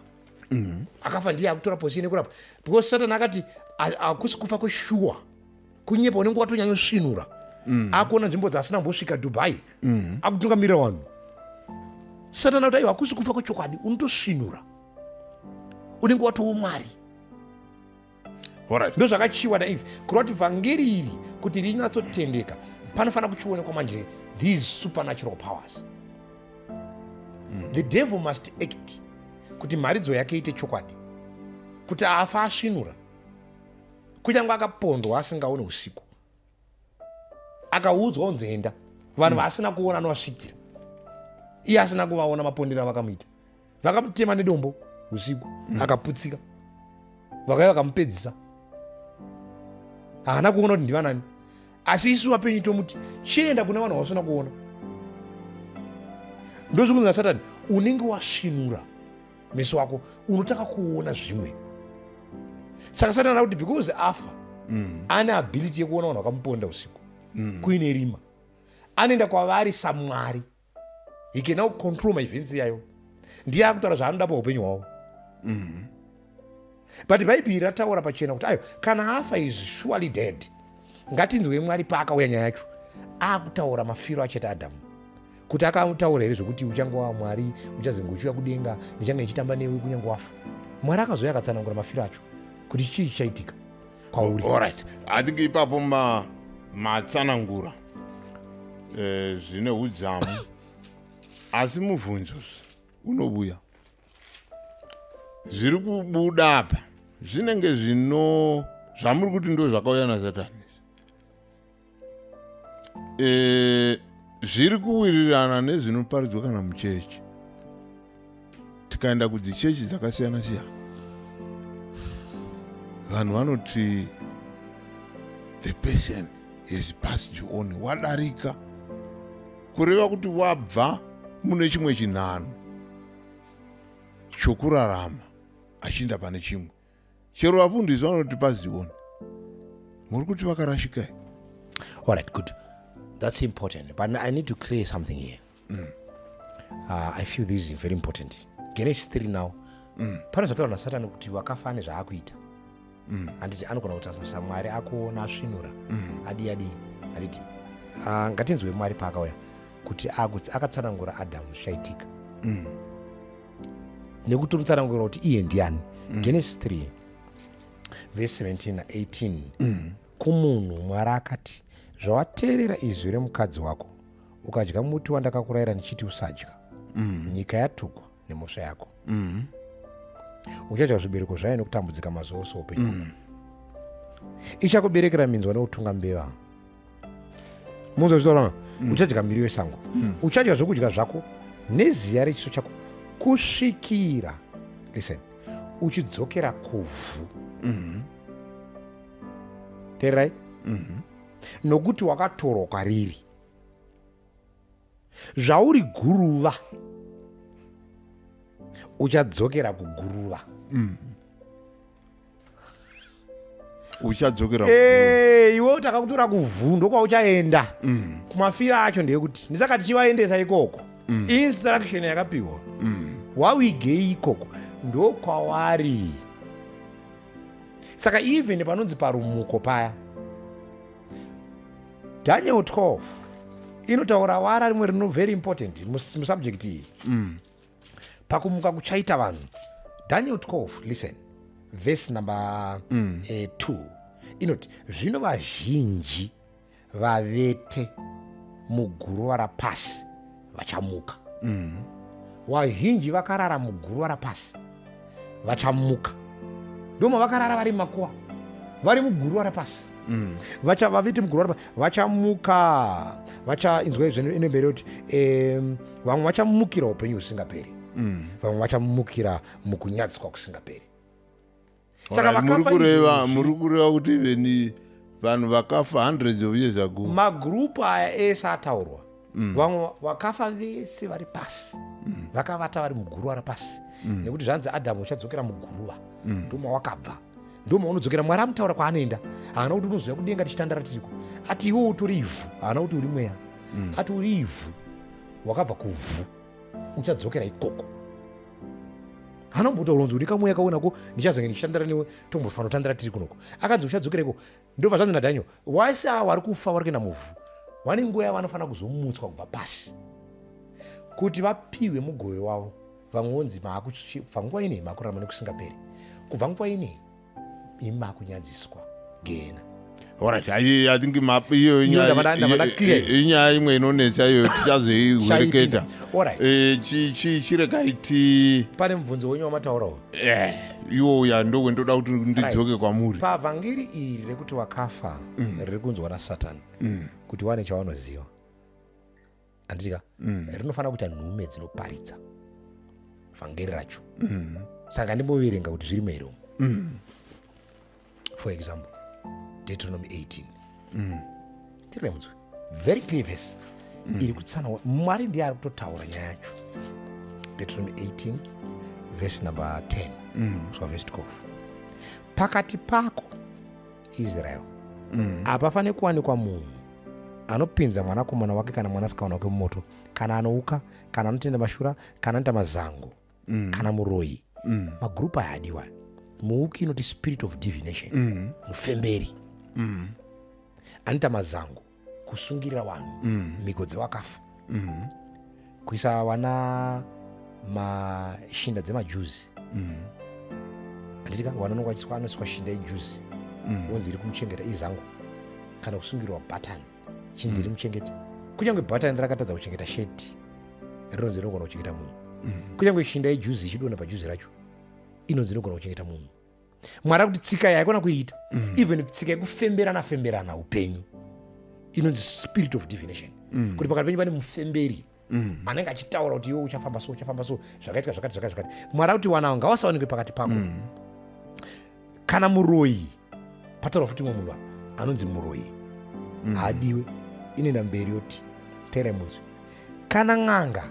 Akafa ndiye akutora position yekurapa, because Satan akati hakusi kufa kweshuwa, kunyepa, unenge watonyanyosvinura. Akuona nzvimbo dzasina kumbosvika, Dubai. Akutungamirira vanhu. Satan akuti, "Aiwa, hakusi kufa kwechokwadi, unotosvinura." Unenge watowo Mwari. Alright. Ndo zvakachiwa naEve, kureva kuti vhangeri iri kuti rinyatsotendeka panofanira kuchionekwa manje these supernatural powers. The devil must act kuti mharidzo yake ite chokwadi, kuti afa asvinura, kunyange akapondwa asingaoni usiku, akaudzwa unzi enda, vanhu vaasina kuona anovasvikira, iye asina kuvaona mapondero avakamuita. Vakamutema nedombo usiku, akaputsika, vakauya vakamupedzisa, haana kuona kuti ndivanani. Asi isu vapenyu tomuti chienda kune vanhu vausina kuona. Ndozvikunzi naSatani, unenge wasvinura meso ako, unotanga kuona zvimwe. Saka Satani akuti because afa, ane ability yekuona vanhu vakamuponda usiku kuine rima, anoenda kwavari samwari. He can now control maevents iyayo, ndiye akutaura zvaanoda paupenyu hwavo. But Bhaibheri rataura pachena kuti ayo, kana afa is surely dead. Ngatinzwe Mwari paakauya nyaya yacho, akutaura mafiro achete Adhamu, kuti akataura here zvokuti uchange wava Mwari, uchazenge uchiuya kudenga, ndichange ndichitamba newe kunyange wafa. Mwari akazouya akatsanangura mafiro acho kuti chii chichaitika kwauri. Alright, I think ipapo matsanangura zvine udzamu, asi mubvunzo unobuya, zviri kubuda apa zvinenge zvino zvamuri kuti ndo zvakauya naSatani, zviri kuwirirana nezvinoparidzwa kana muchechi. Tikaenda kudzichechi dzakasiyana siyana, vanhu vanoti the person has passed on, wadarika, kureva kuti wabva mune chimwe chinhano chokurarama achiinda pane chimwe. Chero vafundisi vanoti passed on. Muri kuti vakarashikai? All right, good, that's important, but I need to clear something here. I feel this is very important. Genesis 3 now, pane zvataura naSatani kuti wakafa ane zvaakuita, handiti? Anogona kuita samwari, akuona, asvinura, adi adi, handiti? Ngatinzwe Mwari paakauya kuti akatsanangura Adhamu zvichaitika, nekutomutsanangura kuti iye ndiani. Genesis 3 verse 17 na18. Kumunhu Mwari akati, "Zvawateerera izwi remukadzi wako, ukadya muti wandakakurayira ndichiti usadya, nyika yatukwa nemhosva yako. Uchadya zvibereko zvayo nekutambudzika mazuva ose upenyu hwako. Ichakuberekera minzwa neutunga mbeva." Munzwa zvitaura? Uchadya miriwo yesango, uchadya zvokudya zvako neziya rechiso chako, kusvikira, listen, uchidzokera kuvhu. Teererai. Nokuti wakatorwa kwariri. Zvauri guruva, uchadzokera kuguruva. Uchadzokera. Iwe takakutora kuvhu, ndokwauchaenda. Kumafira acho ndeyekuti ndisaka tichivaendesa ikoko. Instruction yakapiwa, wawigei ikoko, ndokwavari. Saka even panonzi parumuko paya, Daniel 12 inotaura wara rimwe rino very important musubject iyi, pakumuka kuchaita vanhu. Daniel 12, listen, verse number 2 inoti, "Zvino vazhinji vavete muguruva rapasi vachamuka." Vazhinji vakarara muguruva rapasi vachamuka. Ndoma vakarara vari mumakuva, vari muguruva rapasi. Vavete muguruva rapasi vachamuka. Vachainzwa izvo inomberi kuti vamwe vachamukira upenyu husingaperi, vamwe vachamukira mukunyadziswa kusingaperi. Saka Alright, muri vakafa kureva izvozvi- Muri kureva kuti veni vanhu vakafa hundreds of years ago? Magurupu aya ese ataurwa, vamwe vakafa vese vari pasi, vakavata vari muguruva rapasi, nekuti zvanzi Adhamu uchadzokera muguruva, ndomawakabva, ndomaunodzokera. Mwari amutaura kwaanoenda, haana kuti unozoya kudenga tichitandara tiriko. Ati iwe utori ivhu, haana kuti uri mweya. Ati uri ivhu, wakabva kuvhu, uchadzokera ikoko. Haana kumbotaura kunzi une kamweya kaonako, ndichazenge ndichitandara newe, tombofanira kutandara tiri kunoko. Akanzi uchadzokera ikoko. Ndobva zvanzi naDaniel, wese ava vari kufa vari kuenda muvhu, vane nguva yavanofanira kuzomutswa kubva pasi kuti vapiwe mugove wavo. Vamwe vonzi panguva ine maakurarama nekusingaperi. Kubva nguva inei imi makunyadziswa gehena. Alright, ayi, I think iyo Iyo ndavada clear. Inyaya imwe inonetsa iyo, tichazoihwereketa. Alright. Chiregai ti Pane mubvunzo wenyu wamataura uyu. Iwo uya ndowendoda kuti ndidzoke kwamuri. Pavhangeri iri rekuti wakafa riri kunzwa naSatani kuti wane chavanoziva, handitika? Rinofanira kuita nhume dzinoparidza vhangeri racho. Saka ndimboverenga kuti zviri here umu. For example, Deuteronomy 18. Tiri munzwe, very clear verse iri kutsana. Mwari ndiye ari kutotaura nyaya yacho. Deuteronomy 18 verse number 10 kusvika verse 12: "Pakati pako, Israel, hapafaniri kuwanikwa munhu anopinza mwanakomana wake kana mwanasikana wake mumoto, kana anouka, kana anotenda mashura, kana anoita mazango, kana muroyi." Magurupu aya adiwa. Muuki inoti spirit of divination, mufemberi, anoita mazango, kusungirira vanhu mhiko dzewakafa, kuisa vana mashinda dzemajuzi, handitika? Vana vanonge vachiswa, anoiswa shinda yejuzi, wonzi iri kumuchengeta, izango. Kana kusungirwa bhatani, chinzi iri muchengete. Kunyange bhatani rakatadza kuchengeta sheti, rinonzi rinogona kuchengeta munhu. Kunyange shinda yejuzi ichidonha pajuzi racho, inonzi inogona kuchengeta munhu. Mwari akuti tsika iyi haikona kuiita. Even tsika yekufemberana femberana upenyu inonzi spirit of divination, kuti pakati penyu pane mufemberi anenge achitaura kuti iwe uchafamba so, uchafamba so, zvakaitika zvakati, zvakati, zvakati. Mwari akuti wana ngavasawanikwe pakati pako. Kana muroyi, pataura futi umwe munhu anonzi muroyi, haadiwe. Inoenda mberi yoti, teerai munzwi, kana n'anga,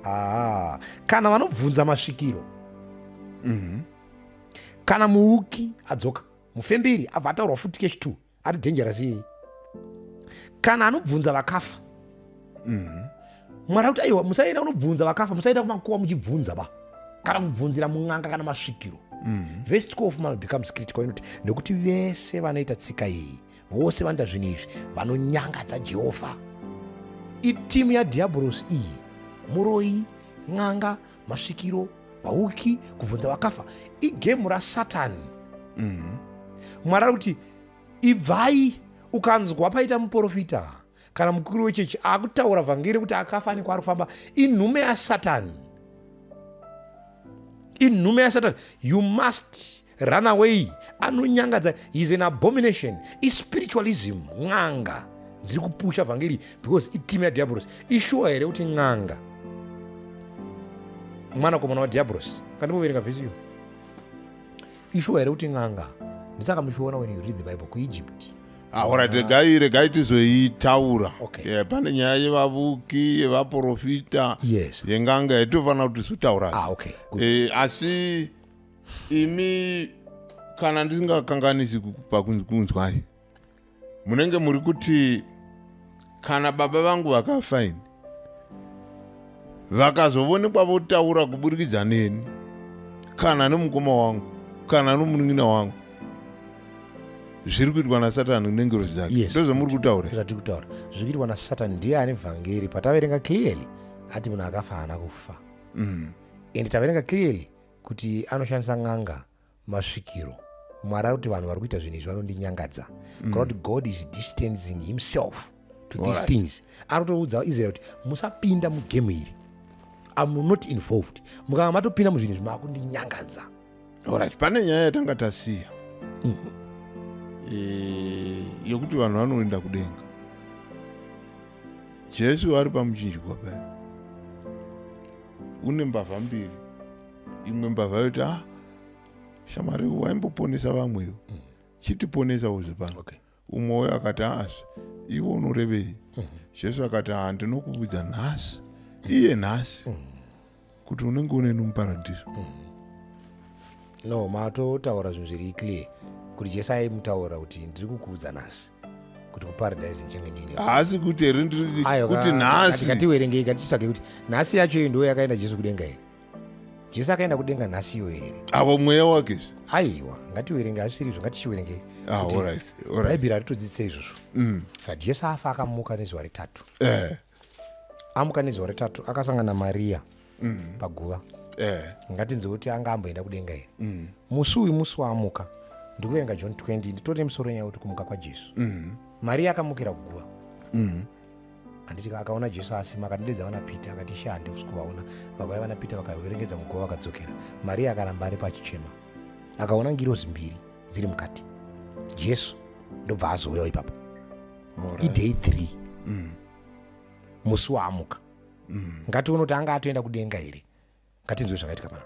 aa, kana vanobvunza masvikiro, kana muuki adzoka, mufemberi abva ataurwa futi kechi2, ari dangerous iyeye, kana anobvunza vakafa. Mwari akuti aiwa, musaenda kunobvunza vakafa, musaenda kumakuva muchibvunza ba, kana kubvunzira mun'anga kana masvikiro. Verse 12 man becomes critical. Inoti, "Nekuti vese vanoita tsika iyi, vose vanoita zvinhu izvi, vanonyangadza Jehovha." Itimu yadhiabhorosi iyi. Muroyi, n'anga, masvikiro, vauki, kubvunza vakafa, igemu raSatani. Mwari ari kuti ibvai. Ukanzwa paita muprofita kana mukuru wechechi akutaura vhangeri kuti akafa nekwaari kufamba, inhume yaSatani, inhume yaSatani. You must run away. Anonyangadza, is an abomination. Ispiritualism. N'anga dziri kupusha vhangeri because itimu yadhiabhorosi. Ishuwa here kuti n'anga mwanakomana wadhiabhorosi? Kandimboverenga vhesi iyo. Ishuwa here kuti n'anga? Ndisaka muchiona, when you read the Bible, kuEgypt. Alright, regai tizoitaura. Okay. Yeah, pane nyaya yevavuki, yevaprofita, yenganga yatofanira kuti tizotaura. Ah, okay. Good. Asi imi, kana ndisingakanganisi pakunzwai, munenge muri kuti kana baba vangu vakafa ini, vakazoonekwa votaura kuburikidza neni kana nomukoma wangu kana nomunin'ina wangu, zviri kuitwa naSatani nengirozi dzake. Yes. Ndozvamuri kutaura? Zvatiri kutaura zviri kuitwa naSatani. Ndiye ane vhangeri. Pataverenga clearly, ati munhu akafa haana kufa. And taverenga clearly kuti anoshandisa n'anga, masvikiro. Mwari ari kuti vanhu vari kuita zvinhu izvi vanondinyangadza. Kana kuti God is distancing himself to these things. Ari kutoudza Israel kuti musapinda mugemu iri, am not involved. Mukanga matopinda muzvinhu izvi, makundinyangadza. Alright, pane nyaya yatanga tasiya yekuti vanhu vanoenda kudenga. Jesu ari pamuchinjikwa paya, une mbavha mbiri. Imwe mbavha yoti, "Ah, shamwari, waimboponesa vamwewo, chitiponesawo zvepano." Umwe uyo akati, "Aazve, iwe unorevei?" Jesu akati, "Ha, ndinokuudza nhasi, iye nhasi, kuti unenge uneni muparadhiso." No, matotaura zvinhu zviri clear kuti Jesu aimutaura kuti ndiri kukuudza nhasi kuti kuparadise ndichange ndiine. Haasi kuti here ndiri Aiwa, kuti nhasi? Ngativerengei, ngatitsvage kuti nhasi yacho iyo ndo yakaenda Jesu kudenga here. Jesu akaenda kudenga nhasi iyoyo here? Avo mweya wake. Aiwa, ngativerenge, hazvisiri izvo, ngatichiverengei. Ah, Kuti alright. Bhaibheri haritodzidzise izvozvo. Saka Jesu afa, akamuka nezuva retatu. Amuka nezuva retatu, akasangana naMariya paguva. Ngatinzwe kuti anga amboenda kudenga here. Musi uyu, musi waamuka, ndikuverenga John 20, nditore musoro nyaya kuti kumuka kwaJesu. Mariya akamukira kuguva, handiti? Akaona Jesu asima, akadedza vana Peter, akati, "Ishe, handisi kuvaona." Vakauya vana Peter, vakaverengedza muguva, vakadzokera. Mariya akaramba ari pachichema. Akaona ngirozi mbiri dziri mukati. Jesu ndobva azouyawo ipapo. Iday 3, musi waamuka. Ngatione kuti anga atoenda kudenga here. Ngatinzwe zvakaitika pano.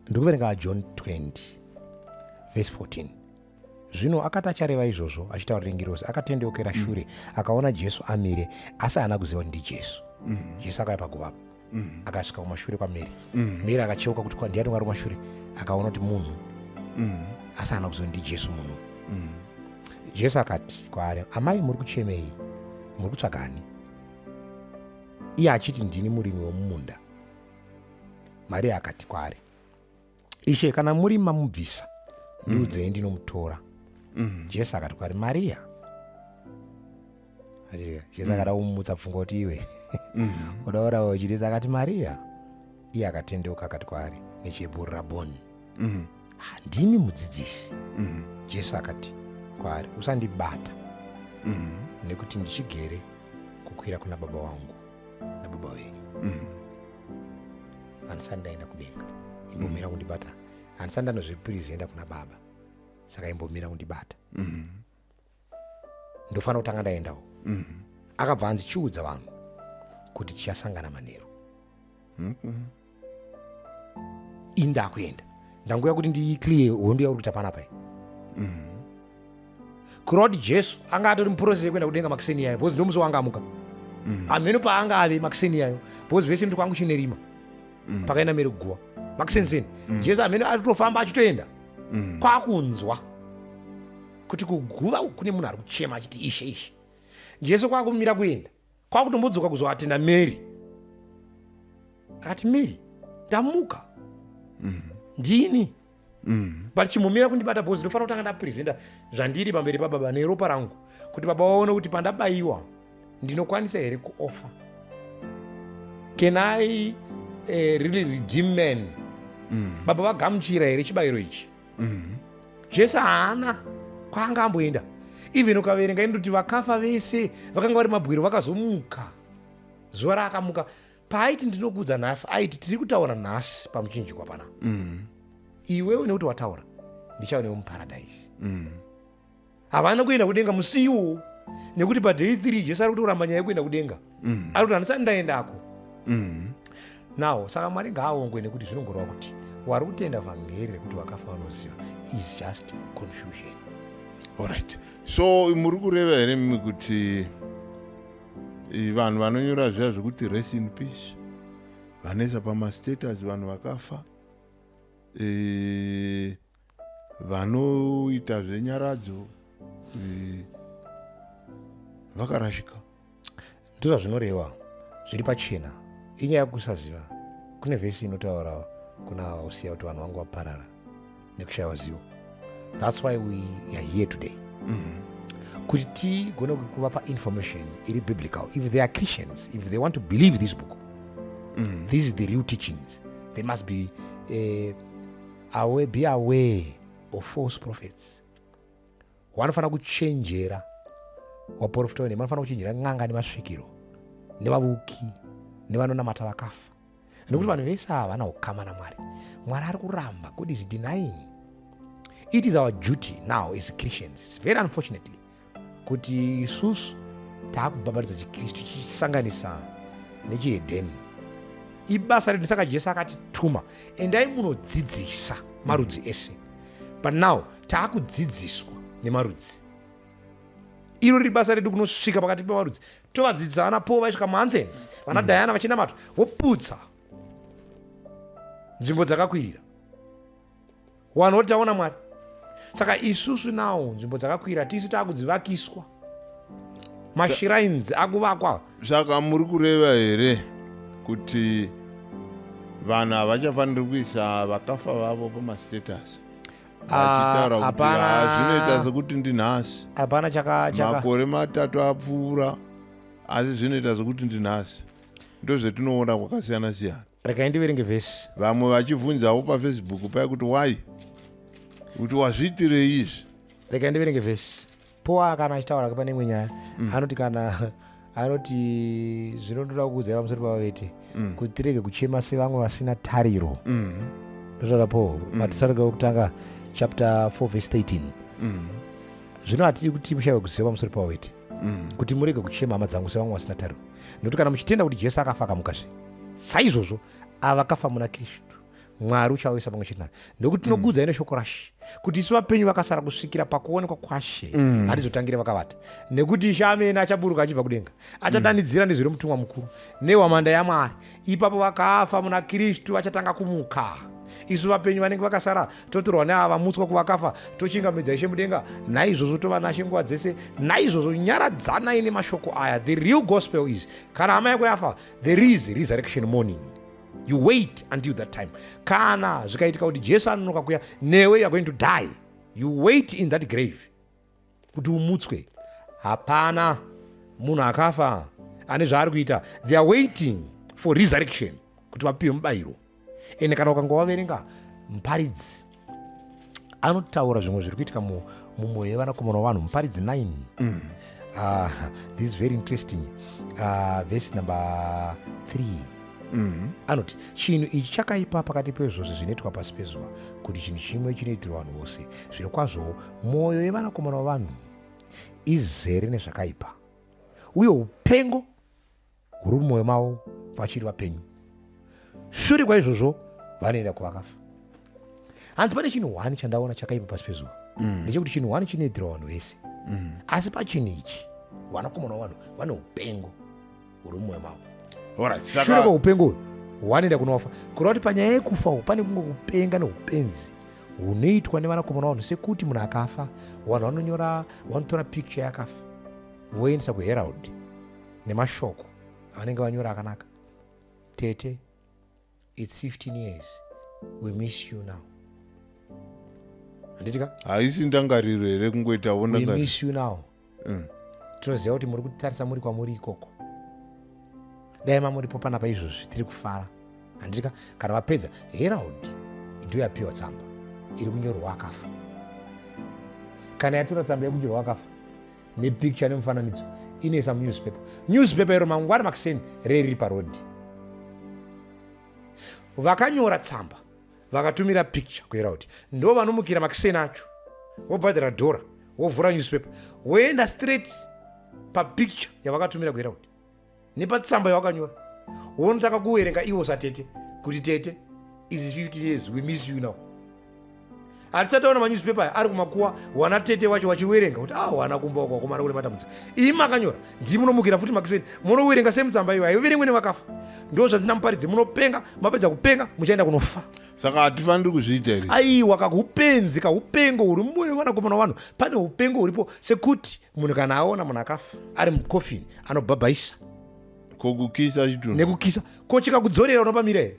Ndikuverenga John 20 verse 14. Zvino akati achareva izvozvo, achitaurira ngirozi, akatendeukera shure, akaona Jesu amire, asi haana kuziva kuti ndiJesu. Jesu akauya paguvapo, akasvika kumashure kwaMary. Mary akacheuka kuti ndiani wari kumashure. Akaona kuti munhu, asi haana kuziva kuti ndiJesu munhu. Jesu akati kwaari, "Amai, muri kuchemei? Muri kutsvagani?" Iye achiti, "Ndini murimi womumunda." Mariya akati kwaari, "Ishe, kana muri mamubvisa, ndiudzei, ndinomutora." Jesu akati kwaari, "Mariya." Jesu akada kumumutsa pfungwa kuti, "Iwe udaura uchidetsa." Akati, "Mariya." Iye akatendeuka, akati kwaari nechiHebheru, "Rabhoni." "Ah, ndimi mudzidzisi." Jesu akati kwaari, "Usandibata, nekuti ndichigere kukwira kuna Baba wangu nababa venyu. Handisati ndaenda kudenga, imbomira kundibata. Handisati ndanozvipresenta kuna Baba, saka imbomira kundibata. Ndofanira kutanga ndaendawo." Akabva anzi, "Chiudza vanhu kuti tichasangana manheru. Ini ndakuenda, ndanguya kuti ndiclear hondo yauri kuita panapa." Kureva kuti Jesu anga atori muprocess yekuenda kudenga makuseni yayo, because ndomusi wanga amuka. Hameno paanga ave makuseni yayo, because vese ndi kwangu chine rima. Pakaenda Mary kuguva makuseniseni, Jesu hameno atotofamba achitoenda, kwakunzwa kuti kuguva uku kune munhu ari kuchema achiti, "Ishe, Ishe." Jesu kwakumira kuenda, kwakutombodzoka kuzoatenda Mary. Akati, "Mary, ndamuka, ndini, but chimumira kundibata, because ndofanira kutanga ndapresenta zvandiri pamberi pababa neropa rangu, kuti Baba vaone kuti pandabayiwa ndinokwanisa here kuoffer. Can I really redeem man? Baba vagamuchira here chibayiro ichi?" Jesu haana kwaanga amboenda. Even ukaverenga, inototi vakafa vese vakanga vari mabwiro vakazomuka zuva raakamuka. Paaiti, "Ndinokudza nhasi," aiti, "Tiri kutaura nhasi pamuchinjikwa pana iwewe, nekuti wataura, ndichava newe muparadhaisi." Havana kuenda kudenga musi iwowo, nekuti paday 3 Jesu ari kutoramba nyaya yekuenda kudenga. Ari kuti, "Handisati ndaendako now." Saka Mwari ngaaongwe, nekuti zvinongoreva kuti wari kutenda vhangeri rekuti vakafa vanoziva is just confusion. Alright, so muri kureva here mimi kuti vanhu vanonyora zviya zvekuti "Rest in peace", vanoisa pamastatus vanhu vakafa, vanoita zvenyaradzo, vakarashika? Ndozvazvinoreva, zviri pachena. Inyaya yekusaziva. Kune vhesi inotaura kuna Hosea kuti vanhu vangu vaparara nekushayiwa zivo. That's why we are here today, kuti tigone kuvapa information iri biblical. If they are Christians, if they want to believe this book, this is the real teachings. They must be aware, be aware of false prophets. Vanofanira kuchenjera vaprofita venhema, vanofanira kuchenjera n'anga nemasvikiro nevavuki nevanonamata vakafa, nekuti vanhu vese ava havana ukama naMwari. Mwari ari kuramba. God is denying. It is our duty now as Christians. It's very unfortunately kuti isusu taakubhabhatidza chiKristu chichisanganisa nechihedheni. Ibasa redu. Saka Jesu akatituma, "Endai munodzidzisa marudzi ese." But now taakudzidziswa nemarudzi. Iro riri basa redu, kunosvika pakati pemarudzi, tovadzidzisa. Vana Paul vaisvika muAthens, vana Diana vachinamatwa, voputsa nzvimbo dzakakwirira, vanhu voti, "Taona Mwari." Saka isusu nawo nzvimbo dzakakwirira tisu taakudzivakiswa, mashrines akuvakwa. Saka muri kureva here kuti vanhu havachafaniri kuisa vakafa vavo pamastatus, vachitaura kuti, Hapana. "Ah, zvinoita sekuti ndinhasi"? Hapana chaka Makore 3 apfuura, asi zvinoita sekuti ndinhasi. Ndozvetinoona kwakasiyana siyana. Regai ndiverenge vhesi. Vamwe vachibvunzawo paFacebook paya kuti why, kuti wazviitirei izvi. Regai ndiverenge vhesi. Poa kana achitaura pane imwe nyaya, anoti kana anoti zvinondoda kukuudzai pamusoro pavavete, kuti tirege kuchema sevamwe vasina tariro. Ndotaura po vaTesaronika wekutanga chapter 4 verse 13. Zvino hatidi kuti mushaiwe kuziva pamusoro pavavete, kuti murege kuchema, hama dzangu, sevamwe vasina tariro. Nokuti kana muchitenda kuti Jesu akafa akamukazve, saizvozvo ava vakafa muna Kristu Mwari uchavaisa pamwe chete naye. Nokuti tinokuudzai neshoko raShe kuti isu vapenyu vakasara kusvikira pakuonekwa kwaShe hatizotangire vakavata. Nekuti Ishe amene achaburuka achibva kudenga, achadanidzira nezwi remutumwa mukuru nehwamanda yaMwari. Ipapo vakafa muna Kristu vachatanga kumuka. Isu vapenyu vanenge vakasara totorwa neava vamutswa kuvakafa, tochingamidza Ishe mudenga. Naizvozvo tova naShe nguva dzese. Naizvozvo nyaradzanai nemashoko aya. The real gospel is, kana hama yako yafa, there is resurrection morning. You wait until that time. Kana zvikaitika kuti Jesu anonoka kuya newe, you are going to die. You wait in that grave kuti umutswe. Hapana munhu akafa ane zvaari kuita. They are waiting for resurrection kuti vapiwe mubayiro. Ende kana ukanga waverenga Muparidzi, anotaura zvimwe zviri kuitika mumwoyo yevanakomana wavanhu. Muparidzi 9, this is very interesting, verse number 3. Anoti chinhu ichi chakaipa pakati pezvose zvinoitwa pasi pezuva, kuti chinhu chimwe chinoitirwa vanhu vose. Zviro kwazvo mwoyo yevanakomana vavanhu izere nezvakaipa, uye upengo huri mumwoyo mavo vachiri vapenyu. Shure kwaizvozvo vanoenda kuvakafa. Hanzi pane chinhu hwani chandaona chakaipa pasi pezuva, ndechekuti chinhu hwani chinoitirwa vanhu vese, asi pachinhu ichi vanakomana vavanhu vane upengo huri mumwoyo mavo. Shure kweupengo uyu hwanoenda kunofa. Kureva kuti panyaya yekufa uku pane kunge kupenga neupenzi hunoitwa nevanakomana vanhu, sekuti munhu akafa, vanhu vanonyora, vanotora picture yakafa voendesa kuHerald nemashoko avanenge vanyora akanaka: "Tete, it's 15 years, we miss you now." Handitika? Haisi ndangariro here kungoitawo We ndangariro? miss you now. Tinoziva kuti muri kutitarisa muri kwamuri ikoko. Dai mamuripo panapa izvozvi, tiri kufara. Handitika? Kana vapedza, Herald ndiyo yapiwa tsamba iri kunyorwa akafa. Kana yatora tsamba yekunyorwa akafa nepicture, nemufananidzo, inoisa munewspaper. Newspaper iro mangwani makuseni reriri parodhi. Vakanyora tsamba vakatumira picture kuHerald ndo vanomukira makuseni acho, vobhadhara dhora, wovhura newspaper, woenda straight papicture yavakatumira kuHerald nepatsamba yawakanyora, wonotanga kuverenga iwo satete kuti, "Tete, is 50 years, we miss you now." Hatisati taona manewspaper aya ari kumakuwa, wana tete wacho wachiwerenga kuti, "Ah, wana kumba uko wakomana kune matambudziko." Imi makanyora ndii munomukira futi makuseni munowerenga semutsamba iyo haiverengwe nevakafa. Ndo zvandina Muparidzi, munopenga. Mapedza kupenga muchaenda kunofa. Saka hatifaniri kuzviita here? Aiwa, kahupenzi, kaupengo huri mumwoyo wevanakomana wavanhu. Pane upengo huripo sekuti munhu kana aona munhu akafa ari mucoffin anobhabhaisa. Kokukisa chitunhu? Nekukisa. Ko chikakudzorera unopamira here?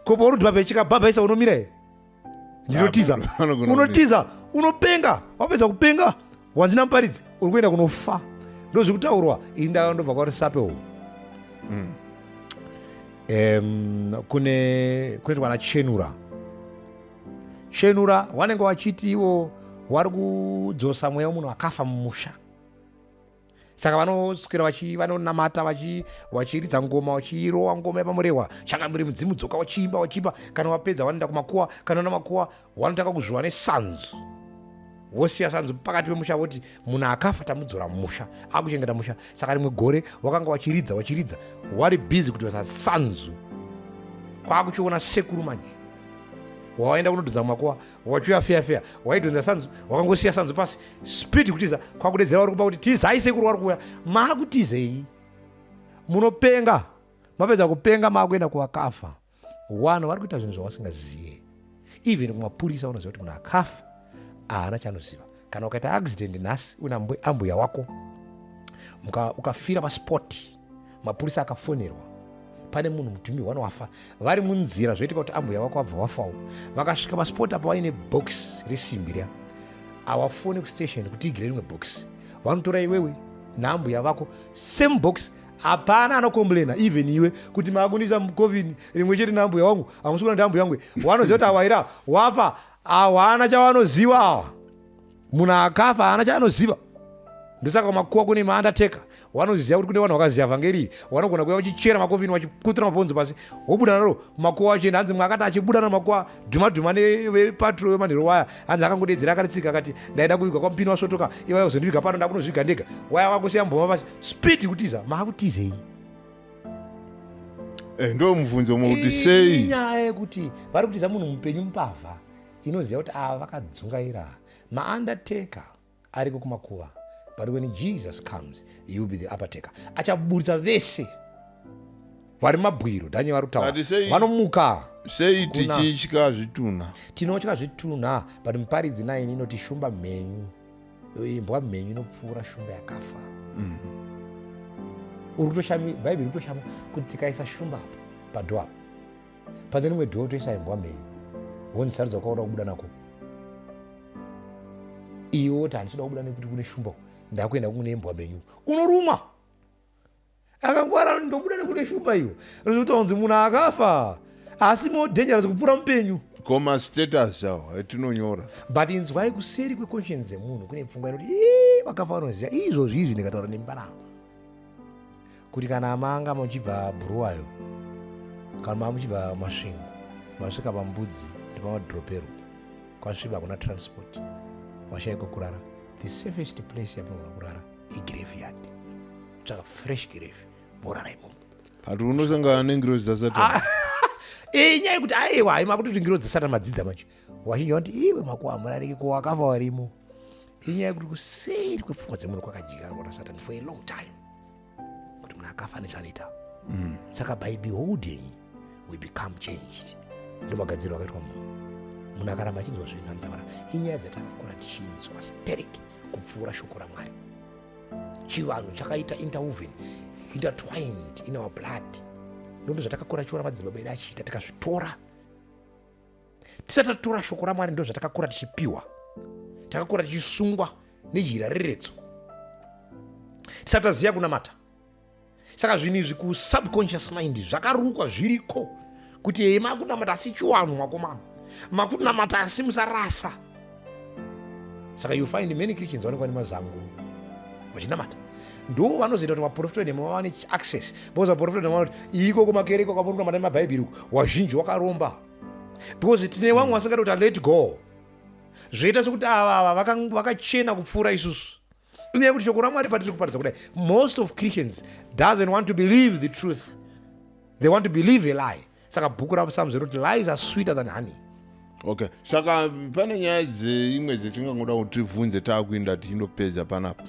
Ko pauri kuti chikabhabhaisa unomira here? Ndinotiza. Vanogona. Unotiza, unopenga. Wapedza kupenga, wanzina Muparidzi, uri kuenda kunofa. Ndo zviri kutaurwa. Ini ndakandobva kwaRusape uku. Kune kunoitwa nachenura chenura, vanenge vachiti ivo vari kudzosa mweya wemunhu akafa mumusha. Saka vanoswera vanonamata, vachiridza ngoma, vachirowa ngoma yepamurehwa, "Changamire mudzimu dzoka," vachiimba, vachiimba. Kana vapedza vanoenda kumakuwa. Kana vana makuwa, vanotanga kuzviwa nesanzu, vosiya sanzu pakati pemusha, voti munhu akafa tamudzora mumusha, akuchengeta musha. Saka rimwe gore wakanga wachiridza, wachiridza, wari busy kuti vasasanzu, kwakuchiona sekuru manje wawaenda kunodhonza mumakuwa, wachiuya feya feya, waidhonza sanzu, wakangosiya sanzu pasi, speed kutiza, kwakudedzera vari kupa kuti, "Tizai, sekuru vari kuuya." Maakutizei? Munopenga. Mapedza kupenga maakuenda kuvakafa. Vanhu vari kuita zvinhu zvavasingaziye. Even kumapurisa unoziva kuti munhu akafa haana chaanoziva. Kana ukaita accident nhasi una ambuya wako, ukafira paspot, mapurisa akafonerwa pane munhu mutumbi wano wafa, vari munzira zvoitika kuti ambuya wako abva wafawo. Vakasvika paspot apa vaine box resimbi riya, awafoni kustation kuti igire rimwe box. Vanotora iwewe naambuya vako, same box. Hapana anocomplaina, even iwe, kuti makunisa mucoffin rimwe chete nambuya wangu. Hamusi kuona ndambuya wangu. Wanoziva kuti awaira wafa, hawana chavanoziva awa. Munhu akafa haana chaanoziva. Ndosaka makuwa kune maundertaker. Wanoziva kuti kune vanhu vakaziva vhangeri, vanogona kuuya vachichera macoffin, vachikutura mabhonzo pasi, wobuda naro makuwa achienda. Hanzi mwe akati achibuda naro makuwa dhuma dhuma nepatrol wemanhero waya, hanzi akangodedzera akaritsika, akati, "Ndaida kuvigwa kwamupini wasvotoka, ivaya kuzondiviga pano, ndakunozviga ndega." Waya wakusiya mboma pasi, speed kutiza. Maakutizei? Ndo mubvunzo mwe kuti sei. Inyaya yekuti vari kutiza munhu mupenyu, mbavha inoziva kuti ava vakadzungaira. Maundertaker ariko kumakuva, but when Jesus comes, he will be the uppertaker. Achaburitsa vese vari mabwiro. Dhanye vari kutaura. Ati sei- Vanomuka. Sei tichitya zvitunha? Tinotya zvitunha, but Muparidzi 9 inoti shumba mhenyu, imbwa mhenyu inopfuura shumba yakafa. Uri kutoshami, Bhaibheri kutoshama kuti tikaisa shumba apa padoor apa, pane rimwe door toisa imbwa mhenyu, wonzisarudza kwauda kubuda nako iwe. Woti, "Handisi kuda kubuda nekuti kune shumba, ndakuenda kune imbwa mhenyu." Unorumwa. Akangwara, "Ndobuda nekune shumba iyo." Rinotaunzi munhu akafa asi more dangerous kupfuura mupenyu. Ko mastatus awo etinonyora? But inzwai, kuseri kweconscience dzemunhu kune pfungwa inoti, "Ii, vakafa vanoziva izvozvi izvi." Ndikataura nembaramo kuti kana manga muchibva Bhuruwayo, kana maa muchibva Masvingo, masvika pambudzi nepamadhiropero, kwasviba, kuna transport, washaikwa kurara, the safest place yamunogona kurara igraveyard. Tsvaka fresh grave, morara imomo. But unosangana nengirozi dzasatani. Inyaya yekuti aiwa, haima kuti ngirozi dzasatani madzidza manje. Wazhinji vanoti iwe makuva murariki, ko wakafa warimo. Inyaya yekuti kuseri kwepfungwa dzemunhu kwakadyarwa nasatani for a long time kuti munhu akafa nezvaanoita. Saka by beholding we become changed. Ndo magadziriro akaitwa munhu. Munhu akaramba achinzwa zvinhu anodzamara. Inyaya dzatakakura tichinzwa sterek kupfuura shoko raMwari. Chivanhu chakaita interwoven, intertwined in our blood. Ndondo zvatakakura tichiona madzibaba edu achiita, tikazvitora tisati tatora shoko raMwari. Ndo zvatakakura tichipiwa. Takakura tichisungwa nejira reretso tisati taziva kunamata. Saka zvinhu izvi kusubconscious mind zvakarukwa, zviriko kuti hei, makunamata asi chiwanhu, makomana, makunamata asi musarasa. Saka you find many Christians vanenge vane mazango vachinamata. Ndo vanozoita kuti vaprofita venhema vave access, because vaprofita venhema vanoti iko kumakereke kwamuri kunamata nemabhaibheri uku, wazhinji wakaromba, because tine vamwe vasingadi kuti let go. Zvoita sekuti ava ava vakachena kupfuura isusu. Inyaya yekuti shoko raMwari patiri kuparidza kudai, most of Christians doesn't want to believe the truth, they want to believe a lie. Saka bhuku raPsalms rinoti lies are sweeter than honey. Okay, saka pane nyaya dzeimwe dzetingangoda kuti tibvunze taakuinda tichindopedza panapa.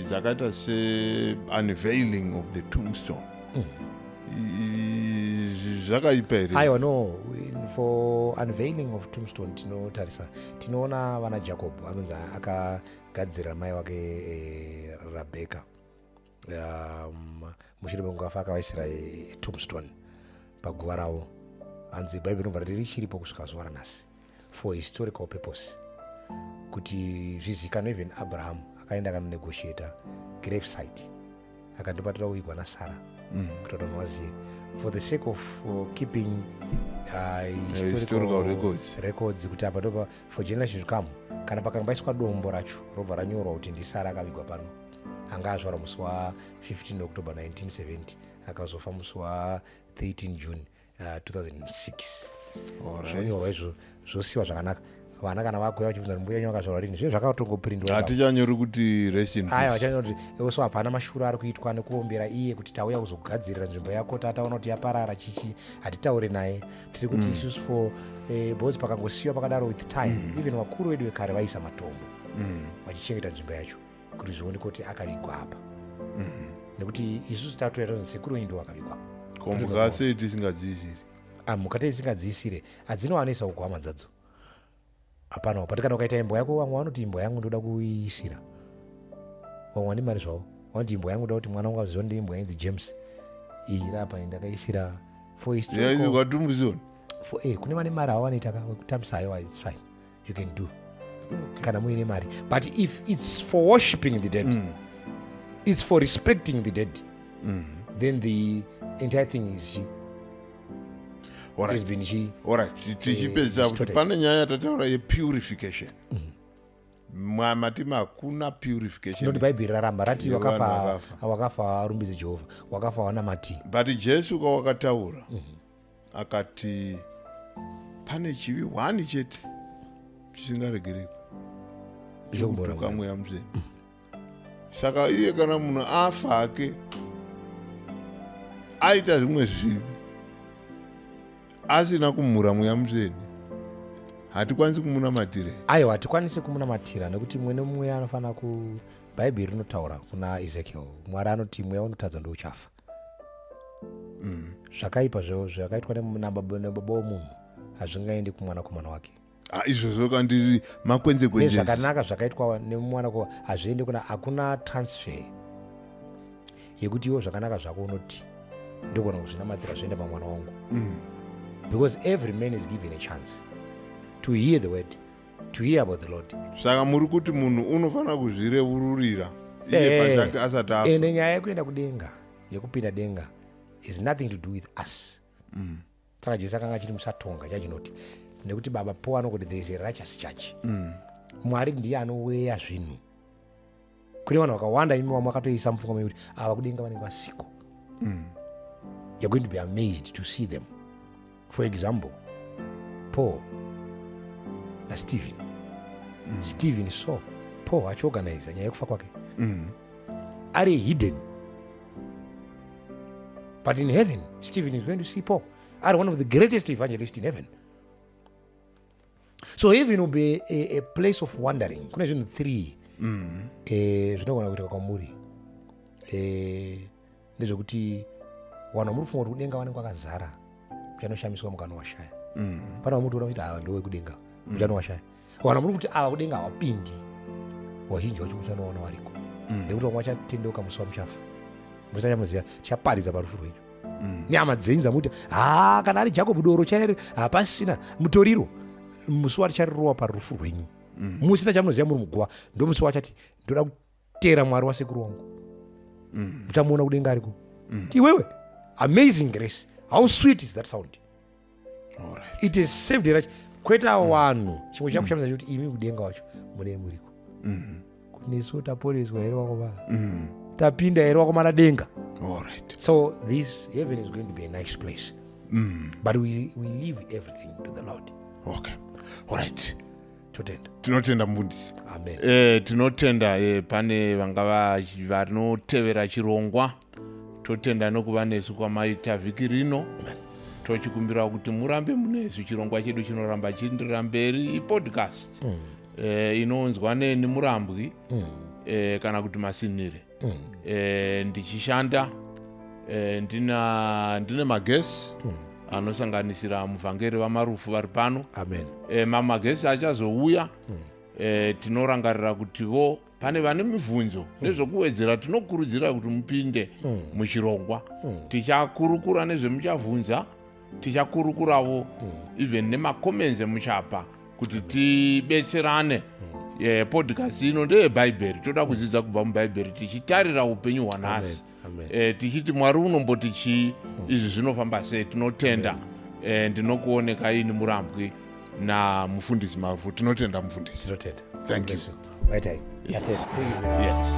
Dzakaita se-unveiling of the tombstone. Zvakaipa here? Aiwa, no. For unveiling of tombstone, tinotarisa, tinoona vana Jacob anonzi akagadzirira mai wake Rabheka mushure mekunge afa, akavaisira tombstone paguva ravo. Hanzi Bhaibheri rinobva rati richiripo kusvika zuva ranhasi for historical purpose, kuti zvizikanwe. Even Abraham akaenda akanonegotiata grave site, akandobatira kuvigwa naSara kuti vanhu vazive, for the sake of keeping historical records. Records, kuti apa ndopa for generations to come. Kana pakambaiswa dombo racho, robva ranyorwa kuti ndiSara akavigwa pano, anga azvarwa musi wa15 October 1970, akazofa musi wa13 June 2006. Zvonyorwa izvo, zvosiwa zvakanaka. Vana kana vakuya vachibvunza kuti mbuya wenyu akazvarwa rini, zvinhu zvakatongoprindiwa. Hatichanyori kuti rest in Aya peace. Vachanyora kuti so hapana mashura ari kuitwa nekuombera iye kuti tauya kuzogadzirira nzvimbo yako, tataona kuti yaparara chichi. Hatitaure naye, tiri kuti isusu for because pakangosiyiwa pakadaro, with time even vakuru vedu vekare vaisa matombo vachichengeta nzvimbo yacho kuti zvioneke kuti akavigwa apa, nekuti isusu tatoya tonzi sekuru wenyu ndo akavigwa apa. Ko mhuka sei tisingadziisiri? Ah, mhuka teisingadziisire, hadzinowanisa kugwama dzadzo, hapana. But kana ukaita imbwa yako, vamwe vanoti imbwa yangu ndoda kuiisira, vamwe vane mari zvavo vanoti imbwa yangu ndoda kuti mwana wangu aziva ndi imbwa inzi James, iyi rapa ndakaisira for historical Yaisirwa tombstone. For kune vane mari havo vanoita ka wekutambisa. Aiwa, it's fine, you can do kana muine mari. But if it's for worshipping the dead, it's for respecting the dead. Then the entire thing is chi has been chi. Alright, tichipedzisa kuti distorted. Pane nyaya yatataura yepurification. Mwamatimi hakuna purification. Noti Bhaibheri raramba rati Yevanhu wakafa vakafa. Wakafa arumbidze Jehovha, wakafa wanamati. But Jesu kawakataura akati pane chivi hwani chete chisingaregereki, Chokumhura kutuka Mweya Mutsvene. Saka iye kana munhu afa hake aita zvimwe zvivi asina kumhura Mweya Mutsvene, hatikwanisi kumunamatire? Aiwa, hatikwanisi kumunamatira nekuti mumwe nemumwe anofanira ku Bhaibheri rinotaura kuna Ezekiel, Mwari anoti mweya unotadza ndouchafa. Zvakaipa zvakaitwa nababa womunhu hazvingaendi kumwanakomana wake. Ah, izvozvo kandiri makwenze kwenze. Nezvakanaka zvakaitwa nemwana hazviendi kuna, hakuna transfer yekuti iwo zvakanaka zvako unoti ndogona kuzvinamatira zvoenda pamwana wangu, because every man is given a chance to hear the word, to hear about the Lord. Saka muri kuti munhu unofanira kuzvireururira iye pachake asati afa? Ende nyaya yekuenda kudenga, yekupinda denga, is nothing to do with us. Saka Jesu akanga achiti musatonga chachinoti nekuti baba po anokuti there is a righteous judge. Mwari ndiye anoweya zvinhu. Kune vanhu vakawanda imi vamwe vakatoisa mupfungwa menyu kuti ava kudenga vanenge vasiko. You're going to be amazed to see them. For example, Paul naStephen. Stephen saw Paul achiorganiza nyaya yekufa kwake ari hidden, but in heaven Stephen is going to see Paul ari one of the greatest evangelists in heaven. So heaven will be a place of wondering. Kune zvinhu three zvinogona kuitika kwamuri. Ndezvekuti vanhu vamuri kufunga kuti kudenga vanenge vakazara, muchanoshamiswa mukanowashaya. Pane vamuri kutoona kuti ava ndowekudenga, muchanowashaya. Vanhu vamuri kuti ava kudenga havapindi, vazhinji vacho muchanoona variko, nekuti vamwe vachatendeuka musi wamuchafa. Musachamuziva, tichaparidza parufu rwenyu nyama dzenyu dzamuti ha kana ari Jacob doro chairi hapasina mutoriro. Musi waticharirowa parufu rwenyu musina chamunoziva muri muguva, ndo musi wachati ndoda kuteera Mwari wasekuru wangu. Muchamuona kudenga ariko. Iwewe, amazing grace, how sweet is that sound! It is saved a kwete avo vanhu. Chimwe chakushamisa chekuti imi kudenga wacho mune muriko, kunesu taporeswa here wakomana? Tapinda here wakomana denga? So this heaven is going to be a nice place, but we leave everything to the Lord. Okay, alright. Totenda. Tinotenda, mufundisi. Amen. Tinotenda pane vanga vanotevera chirongwa. Totenda nokuva nesu kwamaita vhiki rino. Tochikumbira kuti murambe munesu. Chirongwa chedu chinoramba chienderera mberi. Ipodcast inounzwa neni Murambwi kana kuti Masinire, ndichishanda ndine maguests anosanganisira muvhangeri vaMarufu vari pano. Amen. Mamaguests achazouya. Tinorangarira kuti vo pane vane mibvunzo nezvokuwedzera, tinokurudzira kuti mupinde muchirongwa. Tichakurukura nezvemuchavhunza, tichakurukurawo even nemacomments emuchapa kuti tibetserane. Podcast ino ndeyebhaibheri. Toda kudzidza kubva mubhaibheri tichitarira upenyu hwanhasi. Amen. Tichiti Mwari unomboti chii, izvi zvinofamba sei? Tinotenda. Ndinokuoneka ini Murambwi namufundisi Marufu. Tinotenda, mufundisi. Tinotenda. Thank you. Bless you. Right. Yes. Thank you very much. Yes.